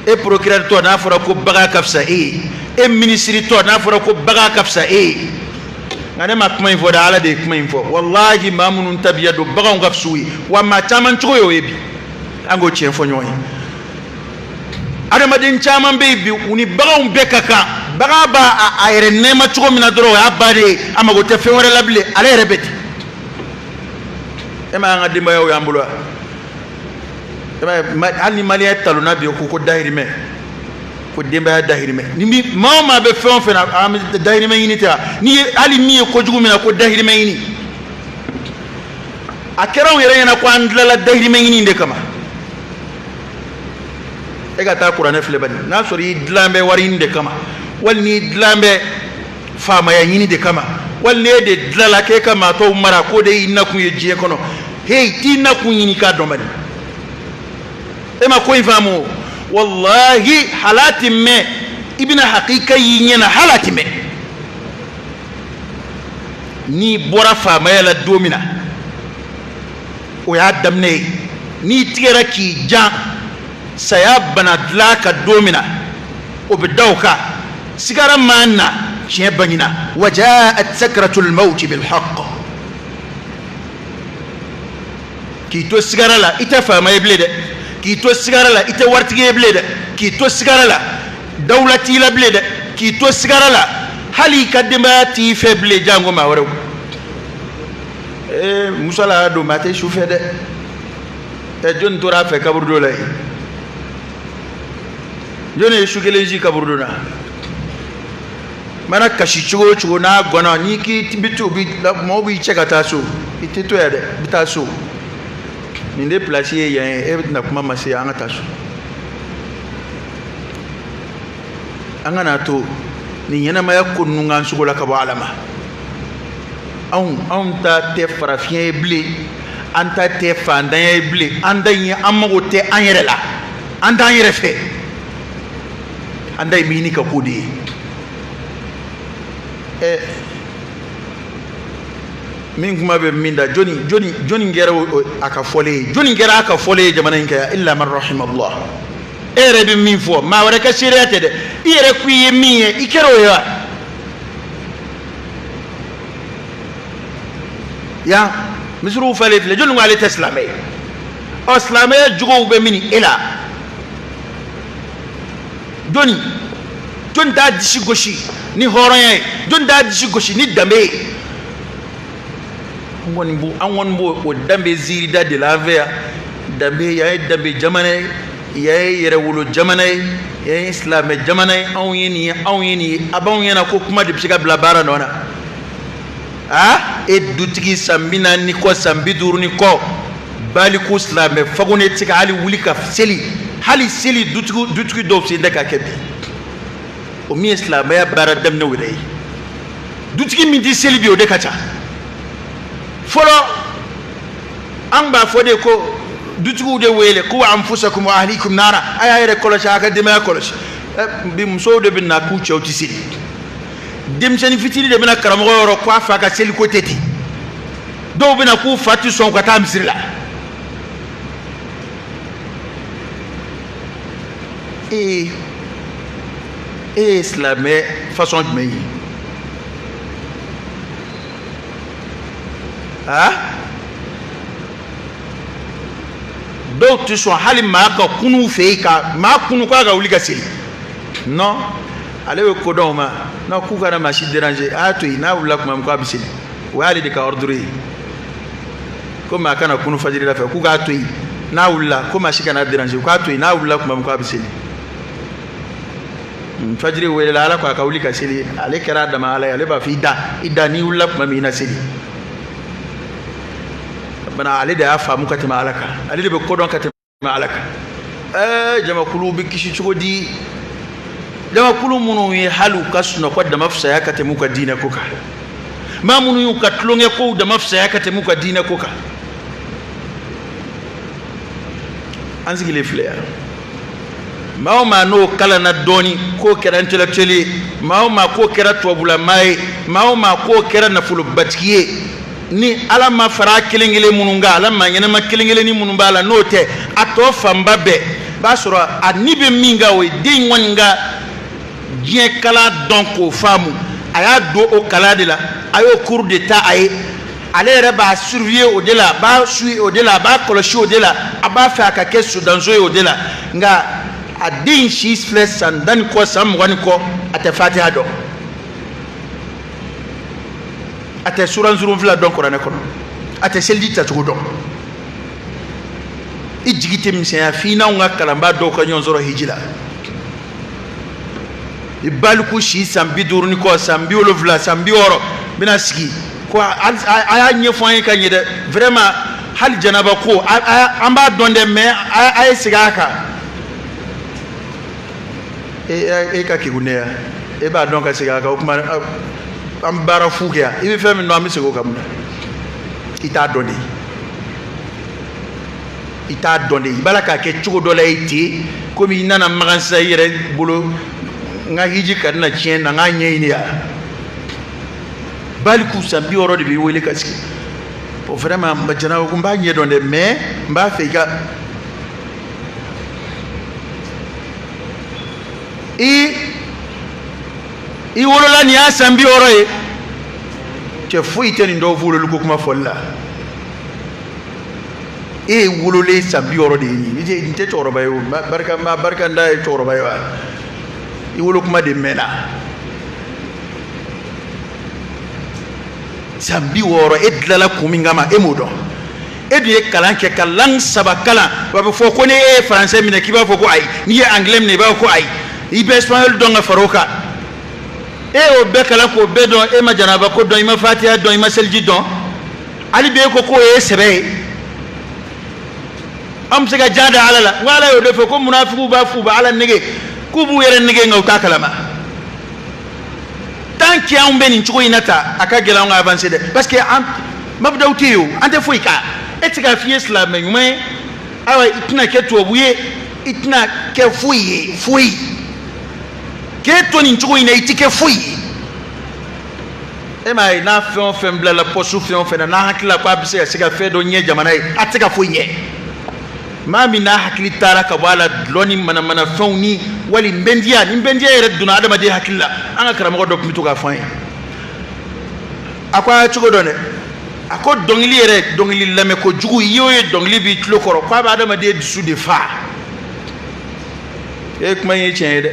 e procureur tɔ n'a fɔra ko bagan ka fisa e ye, e minisiri tɔ n'a fɔra ko bagan ka fisa e ye. Nka ne ma kuma in fɔ dɛ, ala de ye kuma in fɔ. Walahi maa minnu tabiya don, baganw ka fisa u ye, wa maa caman cogo y'o ye bi. An k'o tiɲɛ fɔ ɲɔgɔn ye. Adamaden caman bɛ yen bi, u ni baganw bɛɛ ka kan. Bagan b'a a yɛrɛ nɛɛma cogo min na dɔrɔn, o y'a ba de ye, a mago tɛ fɛn wɛrɛ la bilen, ale yɛrɛ bɛ ten. E ma y'an ka denbayaw y'an bolo wa? E ma ye hali ni maliyɛn talonna bi, ko dahirimɛ, ko denbaya dahirimɛ. Ni bi maa o maa bɛ fɛn o fɛn na, an bɛ dahirimɛ ɲini tɛ wa? Ni ye hali min ye kojugu min na, ko dahirimɛ ɲini. A kɛra anw yɛrɛ ɲɛna ko an tilala dahirimɛ ɲini de kama. E ka taa kuranɛ filɛ bani, n'a sɔrɔ i dilan bɛ wari ɲini de kama, wali n'i dilan bɛ faamaya ɲini de kama, wali n'e de dilanla k'e ka maa tɔw mara, k'o de y'i nakun ye diɲɛ kɔnɔ, heyi, t'i nakun ɲini k'a dɔn bani. E ma ko in faamu o? Walahi hala ti mɛn, i bɛna hakika y'i ɲɛ na, hala ti mɛn. N'i bɔra faamaya la don min na, o y'a daminɛ ye. N'i tigɛra k'i jan saya bana dilan ka don min na, o bɛ da o kan. Sigara maa na tiɲɛ bangina. Wajaat sakratul mawti bil haqq. K'i to sigara la, i tɛ faama ye bilen dɛ. K'i to sigara la, i tɛ waritigi ye bilen dɛ. K'i to sigara la, dawula t'i la bilen dɛ. K'i to sigara la, hali i ka denbaya t'i fɛ bilen, janko maa wɛrɛw. Ee musala y'a don, maa tɛ su fɛ dɛ. Ɛ jɔnni tora a fɛ kaburudo la yen? Jɔnni ye su kelen si kaburudo la? Mana kasi cogo o cogo n'a gɔnna, n'i k'i bɛ to, mɔgɔw b'i cɛ ka taa so, i tɛ to yan dɛ, i bɛ taa so. Nin de pilasi ye yan ye, e bɛna kuma ma se, an ka taa so. An kana to nin ɲɛnamaya ko ninnu k'an sogo la ka bɔ Ala ma. Anw ta tɛ farafinya ye bilen, an ta tɛ fantanya ye bilen, an ta ye an mago tɛ an yɛrɛ la, an t'an yɛrɛ fɛ, an ta ye ɲini ka ko de ye. Ɛ min kuma bɛ min da, jɔni jɔni jɔni kɛra a ka fɔlen ye, jɔni kɛra a ka fɔlen ye jamana in kan yan? Illa man rahimallah. E yɛrɛ bɛ min fɔ, maa wɛrɛ ka seereya tɛ dɛ, i yɛrɛ ko i ye min ye, i kɛra o ye wa? Yan misiriw falen filɛ, jɔnni ko ale tɛ silamɛ ye? Ɔ silamɛya jogow bɛ min e la? Jɔni jɔni t'a disi gosi ni hɔrɔnya ye? Jɔni t'a disi gosi ni danbe ye? An kɔni b'o an kɔni b'o o danbe ziirida de la an fɛ yan. Danbe, yan ye danbe jamana ye, yan ye yɛrɛwolo jamana ye, yan ye silamɛ jamana ye. Anw ye nin ye, anw ye nin ye. A b'anw ɲɛna ko kuma de bɛ se ka bila baara nɔ na. Aa, e dutigi san 40 ni kɔ, san 50 ni kɔ, baliku silamɛ fago ne tɛ se ka hali wuli ka seli, hali seli dutigi dɔw sen tɛ ka kɛ bi. O min ye silamɛya baara daminɛw yɛrɛ ye, dutigi min tɛ seli bi, o de ka ca. Fɔlɔ an b'a fɔ de ko dutigiw de wele ko anfusakum wa ahlikum nara, a y'a yɛrɛ kɔlɔsi, a ka denbaya kɔlɔsi. Bi musow de bɛ na k'u cɛw tɛ seli. Denmisɛnnin fitinin de bɛna karamɔgɔ yɔrɔ k'a fa ka seliko tɛ ten. Dɔw bɛna k'u fa tɛ sɔn ka taa misiri la. Ee, e ye silamɛ façon jumɛn ye? Aa, dɔw tɛ sɔn hali maa ka kunu fɛ yen, ka maa kunu k'a ka wuli ka seli. Non, ale bɛ ko dɔn o ma. Non, k'u kana maa si déranger, a y'a to yen, n'a wulila tuma min k'a bɛ seli. O y'ale de ka ordre ye. Ko maa kana kunu fajiri la fɛ, k'u k'a to yen, n'a wulila ko maa si kana déranger, k'a to yen, n'a wulila tuma min k'a bɛ seli. Fajiri welela ala ko a ka wuli ka seli, ale kɛra a dama ala ye, ale b'a fɔ i da, i da, n'i wulila tuma min i na seli. Bana ale de y'a faamu ka tɛmɛ ala kan, ale de bɛ kodɔn ka tɛmɛ ala kan. Jamakulu bɛ kisi cogo di? Jamakulu minnu ye hali u ka sunɔgɔ dama fisaya ka tɛmɛ u ka diinɛ ko kan, maa minnu y'u ka tulonkɛ kow dama fisaya ka tɛmɛ u ka diinɛ ko kan. An sigilen filɛ yan, maa o maa n'o kalanna dɔɔni k'o kɛra intellectuel ye, maa o maa k'o kɛra tubabulamaa ye, maa o maa k'o kɛra nafolobatigi ye, ni ala ma fara kelen kelen minnu kan, ala maa ɲɛnama kelen kelenni minnu b'a la, n'o tɛ, a tɔ fanba bɛɛ b'a sɔrɔ a ni bɛ min kan, o ye den in kɔni ka diɲɛ kalan dɔn k'o faamu. A y'a don o kalan de la, a y'o cours de ta a ye, ale yɛrɛ b'a surveiller o de la, a b'a suit o de la, a b'a kɔlɔsi o de la, a b'a fɛ a ka kɛ sodanso ye o de la. Nka a den si filɛ san 10 ni kɔ, san 20 ni kɔ, a tɛ fatiha dɔn, a tɛ suran surun fila dɔn kuranɛ kɔnɔ, a tɛ seliji tacogo dɔn. I jigi tɛ misɛnya f'i n'anw ka kalanbaa dɔw ka ɲɔgɔn sɔrɔ hiji la. I baliku si san 50 ni kɔ, san 70, san 60, bɛna sigi ko a y'a ɲɛfɔ an ye ka ɲɛ dɛ, vraiment hali janaba ko an b'a dɔn dɛ, mais a ye segin a kan. E ka kegun ne ya, e b'a dɔn ka segin a kan, o tuma an baara fu kɛ yan, i bɛ fɛn min dɔn an bɛ segin o kan mun na? I t'a dɔn de, i t'a dɔn de, i b'a la k'a kɛ cogo dɔ la ye ten, komi i nana Makan sisan i yɛrɛ bolo, n ka hiji ka na tiɲɛ na, n k'a ɲɛɲini yan. Baliku san 60 de b'i wele ka sigi. Bon, vraiment janaba ko n b'a ɲɛ dɔn dɛ, mais n b'a fɛ i ka i wolola nin y'a san 60 ye, cɛ foyi tɛ nin dɔw wololi ko kuma fɔli la. E ye wololen san 60 de ye nin ye, nin tɛ cɛkɔrɔba ye o, barika ma barika n da ye cɛkɔrɔba ye wa? I wolo kuma de mɛnna. San 60 e dilanna kun min kama, e m'o dɔn. E dun ye kalan kɛ ka langue 3 kalan, wa bɛ fɔ ko ni e ye français minɛ k'i b'a fɔ ko ayi, n'i ye anglais minɛ i b'a fɔ ko ayi, i bɛ espagnol dɔn ka fara o kan. E y'o bɛɛ kalan k'o bɛɛ dɔn, e ma janaba ko dɔn, i ma fatiha dɔn, i ma seliji dɔn, hali bi e ko k'o ye sɛbɛ ye. An bɛ se ka ja da ala la, n ko ala y'o de fɔ ko munafigiw b'a fɔ u bɛ ala nege, k'u b'u yɛrɛ nege nka u t'a kalama. Tant que anw bɛ nin cogo in na ta, a ka gɛlɛn anw ka avancer dɛ, parce que an mabudaw tɛ yen o, an tɛ foyi k'a. E tɛ se k'a f'i ye silamɛ ɲuman ye, ayiwa i tɛna kɛ tubabu ye, i tɛna kɛ foyi ye, foyi. K'e to nin cogo in na, i tɛ kɛ foyi ye. E m'a ye n'a fɛn o fɛn bilala poste fɛn o fɛn na, n'a hakili la k'a bɛ se ka fɛn dɔ ɲɛ jamana ye, a tɛ se ka foyi ɲɛ. Maa min n'a hakili taara ka bɔ a la dulɔ ni manamanafɛnw ni wali nbɛndiya, ni nbɛndiya yɛrɛ donna adamaden hakili la, an ka karamɔgɔ dɔ tun bɛ to k'a fɔ an ye. A ko a y'a cogo dɔn dɛ, A ko dɔnkili yɛrɛ, dɔnkili lamɛn kojugu, i y'o ye dɔnkili b'i tulo kɔrɔ, k'a bɛ adamaden dusu de fa. E kuma in ye tiɲɛ ye dɛ.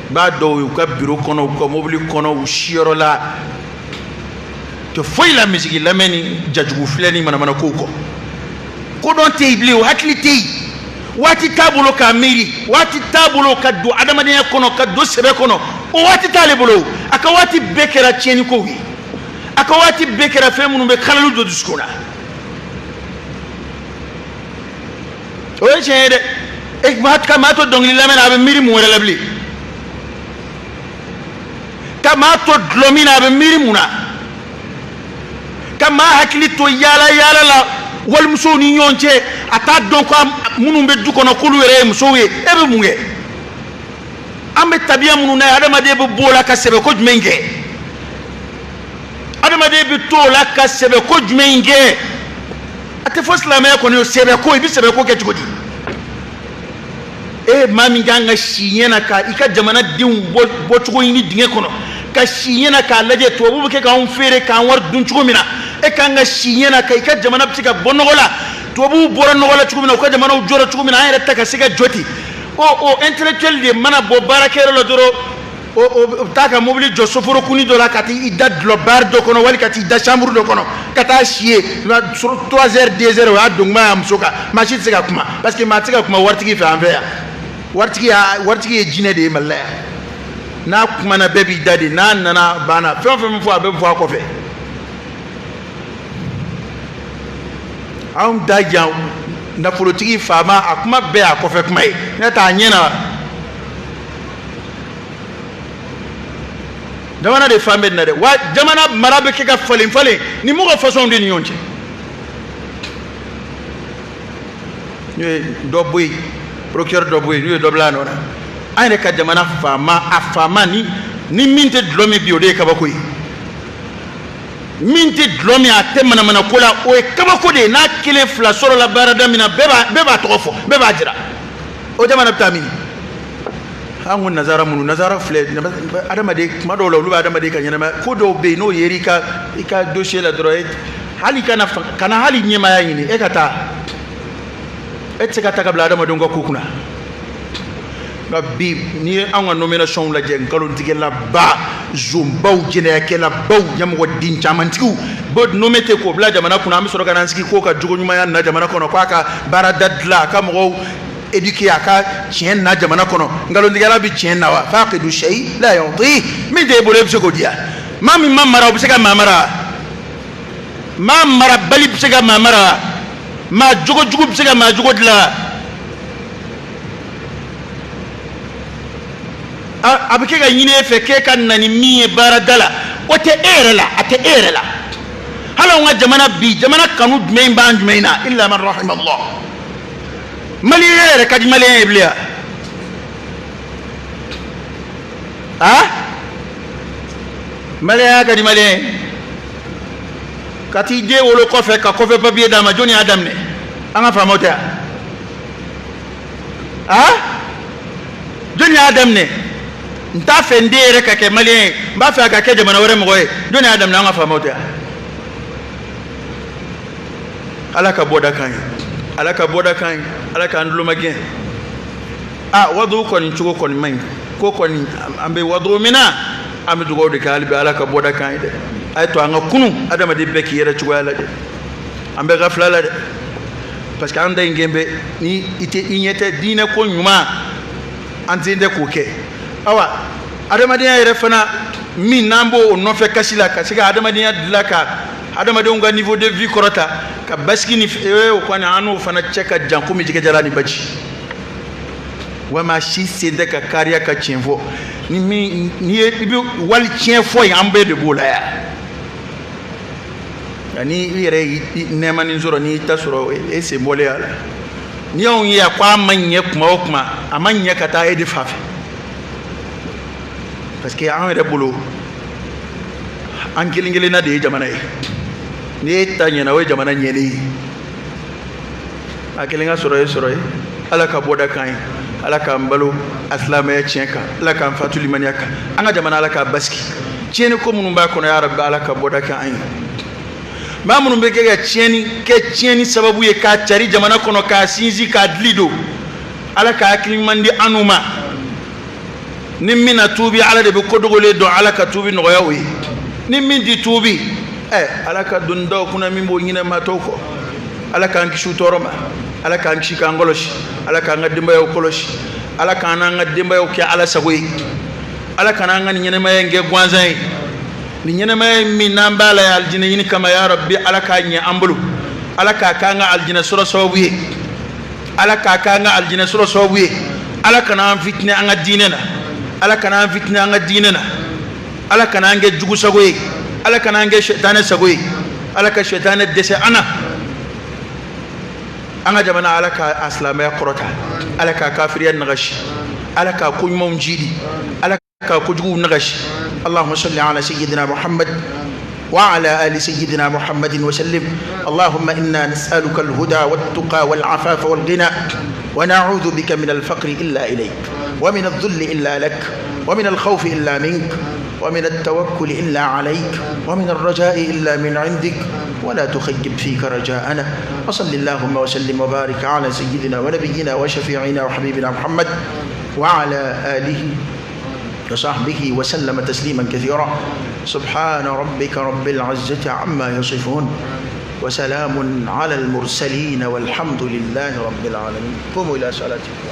B'a dɔw ye u ka biro kɔnɔ, u ka mobili kɔnɔ, u siyɔrɔ la, tɛ foyi la misigi lamɛn ni jajugu filɛ ni manamana kow kɔ. Kodɔn tɛ yen bilen, o hakili tɛ yen, waati t'a bolo k'a miiri, waati t'a bolo ka don adamadenya kɔnɔ, ka don sɛbɛ kɔnɔ, o waati t'ale bolo. A ka waati bɛɛ kɛra tiɲɛnikow ye, a ka waati bɛɛ kɛra fɛn minnu bɛ kalali don dusukun na. O ye tiɲɛ ye dɛ. E ka maa to dɔnkili lamɛn na, a bɛ miiri mun wɛrɛ la bilen? Ka maa to dulɔ min na, a bɛ miiri mun na? Ka maa hakili to yaala yaala la walimusow ni ɲɔgɔn cɛ, a t'a dɔn ko minnu bɛ du kɔnɔ k'olu yɛrɛ ye musow ye. E bɛ mun kɛ? An bɛ tabiya minnu na ye, adamaden bɛ b'o la ka sɛbɛ ko jumɛn kɛ? Adamaden bɛ to o la ka sɛbɛ ko jumɛn kɛ? A tɛ fɔ silamɛya kɔni o sɛbɛ ko, i bɛ sɛbɛ ko kɛ cogo di? E maa min kan ka si ɲɛ na ka i ka jamanadenw bɔcogo ɲini dingɛ kɔnɔ, ka si ɲɛ na k'a lajɛ tubabu bɛ kɛ k'anw feere k'an wari dun cogo min na, e kan ka si ɲɛ na ka i ka jamana bɛ se ka bɔ nɔgɔ la, tubabuw bɔra nɔgɔ la cogo min na, u ka jamanaw jɔra cogo min na, an yɛrɛ ta ka se ka jɔ ten. O intellectuel de mana bɔ baarakɛyɔrɔ la dɔrɔn, o bɛ taa ka mobili jɔ soforokuni dɔ la, ka t'i da dulɔ bar dɔ kɔnɔ, wali ka t'i da chambre dɔ kɔnɔ, ka taa si yen 3 heures 2 heures, o y'a don kuma y'a muso kan. Maa si tɛ se ka kuma, parce que maa tɛ se ka kuma waritigi fɛ an fɛ yan. Waritigi ye jinɛ de ye Mali la yan. N'a kumana bɛɛ b'i da de, n'a nana banna, fɛn o fɛn bɛ fɔ a bɛɛ bɛ fɔ a kɔfɛ. Anw da jan nafolotigi faama, a kuma bɛɛ y'a kɔfɛ kuma ye, ne t'a ɲɛ na. Jamana de fan bɛ nin na dɛ, wa jamana mara bɛ kɛ ka falen falen ni mɔgɔ fasɔnw de ni ɲɔgɔn cɛ. N'u ye dɔ bɔ yen, procureur dɔ bɔ yen, n'u ye dɔ bila a nɔ na. An yɛrɛ ka jamana faama, a faama ni min tɛ dulɔ min bi, o de ye kabako ye. Min tɛ dulɔ min, a tɛ manamana ko la, o ye kabako de ye. N'a kelen fila sɔrɔla baarada min na, bɛɛ b'a tɔgɔ fɔ, bɛɛ b'a jira. O jamana bɛ taa min? An ko nazara minnu, nazara filɛ adamaden kuma dɔw la, olu bɛ adamaden ka ɲɛnamaya ko dɔw bɛ yen, n'o yer'i ka i ka dossier la dɔrɔn, hali kana hali ɲɛmaaya ɲini, e ka taa, e tɛ se ka ta ka bila adamadenw ka ko kunna. Nka bi n'i ye anw ka nomination lajɛ, nkalontigɛlaba, zonbaw, jɛnɛyakɛlabaw, ɲɛmɔgɔden camantigiw bɛ nommé ten k'o bila jamana kunna. An bɛ sɔrɔ ka n'an sigi k'o ka jogo ɲumanya na jamana kɔnɔ, k'a ka baarada dilan, a ka mɔgɔw éduquer, a ka tiɲɛ na jamana kɔnɔ. Nkalontigɛla bɛ tiɲɛ na wa? Faqidu shay la yu'ti. Min t'e bolo, e bɛ se k'o di yan? Maa min ma mara, o bɛ se ka maa mara? Maa marabali bɛ se ka maa mara? Maa jogojugu bɛ se ka maa jogo dilan? A bɛ kɛ ka ɲini e fɛ k'e ka na ni min ye baarada la, o tɛ e yɛrɛ la, a tɛ e yɛrɛ la. Hali anw ka jamana bi, jamana kanu jumɛn b'an jumɛn na? Illa man rahima Allah. Maliyɛn yɛrɛ ka di maliyɛn ye bilen wa? A maliyɛnya ka di maliyɛn ye. Ka t'i den wolo kɔfɛ ka kɔfɛ papiye d'a ma, jɔnni y'a daminɛ? An ka faamaw tɛ yan. A jɔnni y'a daminɛ? N t'a fɛ n den yɛrɛ ka kɛ maliyɛn ye, n b'a fɛ a ka kɛ jamana wɛrɛ mɔgɔ ye. Jɔnni y'a daminɛ? An ka faamaw tɛ yan. Ala ka bɔda kan ye, Ala ka bɔda kan ye, Ala k'an tulo magɛn. A wadu kɔni cogo kɔni man ɲi, ko kɔni an bɛ wadu min na, an bɛ dugawu de kɛ hali bi Ala ka bɔda kan ye dɛ. A ye to an ka kunun, adamaden bɛɛ k'i yɛrɛ cogoya lajɛ. An bɛɛ ka fila la dɛ, parce que an da in gɛn bɛ ni i tɛ i ɲɛ tɛ diinɛ ko ɲuman, an sen tɛ k'o kɛ. Awa adamadenya yɛrɛ fana min n'an b'o nɔfɛ kasi la, ka se ka adamadenya dilan, ka adamadenw ka niveau de vie kɔrɔta, ka basigi ni o kɔni an n'o fana cɛ ka jan komi jɛgɛjalan ni baji. Wa maa si sen tɛ ka kariya ka tiɲɛ fɔ. Ni min n'i ye i bɛ wali tiɲɛ fɔ yen, an bɛɛ de b'o la yan. Nka ni i yɛrɛ y'i nɛɛmanin sɔrɔ, n'i ta sɔrɔ, e sen bɔlen a la. N'i y'anw ye a ko a ma ɲɛ kuma o kuma, a ma ɲɛ ka taa e de fa fɛ, parce que an yɛrɛ bolo an kelen kelenna de ye jamana ye. N'i e ta ɲɛna, o ye jamana ɲɛlen ye. A kelen ka sɔrɔ ye sɔrɔ ye. Ala ka bɔda kan ye, Ala k'an balo a silamɛya tiɲɛ kan, Ala k'an fatu limaniya kan, an ka jamana Ala k'a basigi. Tiɲɛni ko minnu b'a kɔnɔ, ya Rabbi, Ala ka bɔda kɛ an ye. Maa minnu bɛ kɛ ka tiɲɛni kɛ tiɲɛni sababu ye k'a cari jamana kɔnɔ, k'a sinsin, k'a dili don, Ala ka hakili ɲuman di an n'u ma. Ni min na tuubi, Ala de bɛ ko dogolen dɔn, Ala ka tuubi nɔgɔya o ye. Ni min ti tuubi, Ala ka don daw kunna min b'o ɲinɛ maa tɔw kɔ. Ala k'an kisi u tɔɔrɔ ma. Ala k'an kisi k'an kɔlɔsi. Ala k'an ka denbayaw kɔlɔsi. Ala k'an n'an ka denbayaw kɛ Ala sago ye. Ala kana an ka nin ɲɛnɛmaya in kɛ gansan ye. Nin ɲɛnɛmaya in min n'an b'a la yan alijinɛ ɲini kama, ya Rabbi, Ala k'a ɲɛ an bolo. Ala k'a k'an ka alijinɛ sɔrɔ sababu ye. Ala k'a k'an ka alijinɛ sɔrɔ sababu ye. Ala kana an fitinɛ an ka diinɛ na. Ala kana an fitinɛ an ka diinɛ na. Ala kana an kɛ jugu sago ye. Ala kana an kɛ sɛtanɛ sago ye. Ala ka sɛtanɛ dɛsɛ an na. An ka jamana, Ala ka a silamɛya kɔrɔta. Ala k'a kafiriya nagasi. Ala k'a koɲumanw jidi. Ala k'a kojuguw nagasi. اللهم صل على سيدنا محمد وعلى آل سيدنا محمد وسلم. اللهم إنا نسألك الهدى والتقى والعفاف والغنى، ونعوذ بك من الفقر إلا إليك، ومن الذل إلا لك، ومن الخوف إلا منك، ومن التوكل إلا عليك، ومن الرجاء إلا من عندك، ولا تخيب فيك رجاءنا. وصل اللهم وسلم وبارك على سيدنا ونبينا وشفيعنا وحبيبنا محمد وعلى آله وصحبه وسلم تسليما كثيرا. سبحان ربك رب العزة عما يصفون، وسلام على المرسلين، والحمد لله رب العالمين. قوموا إلى صلاتكم.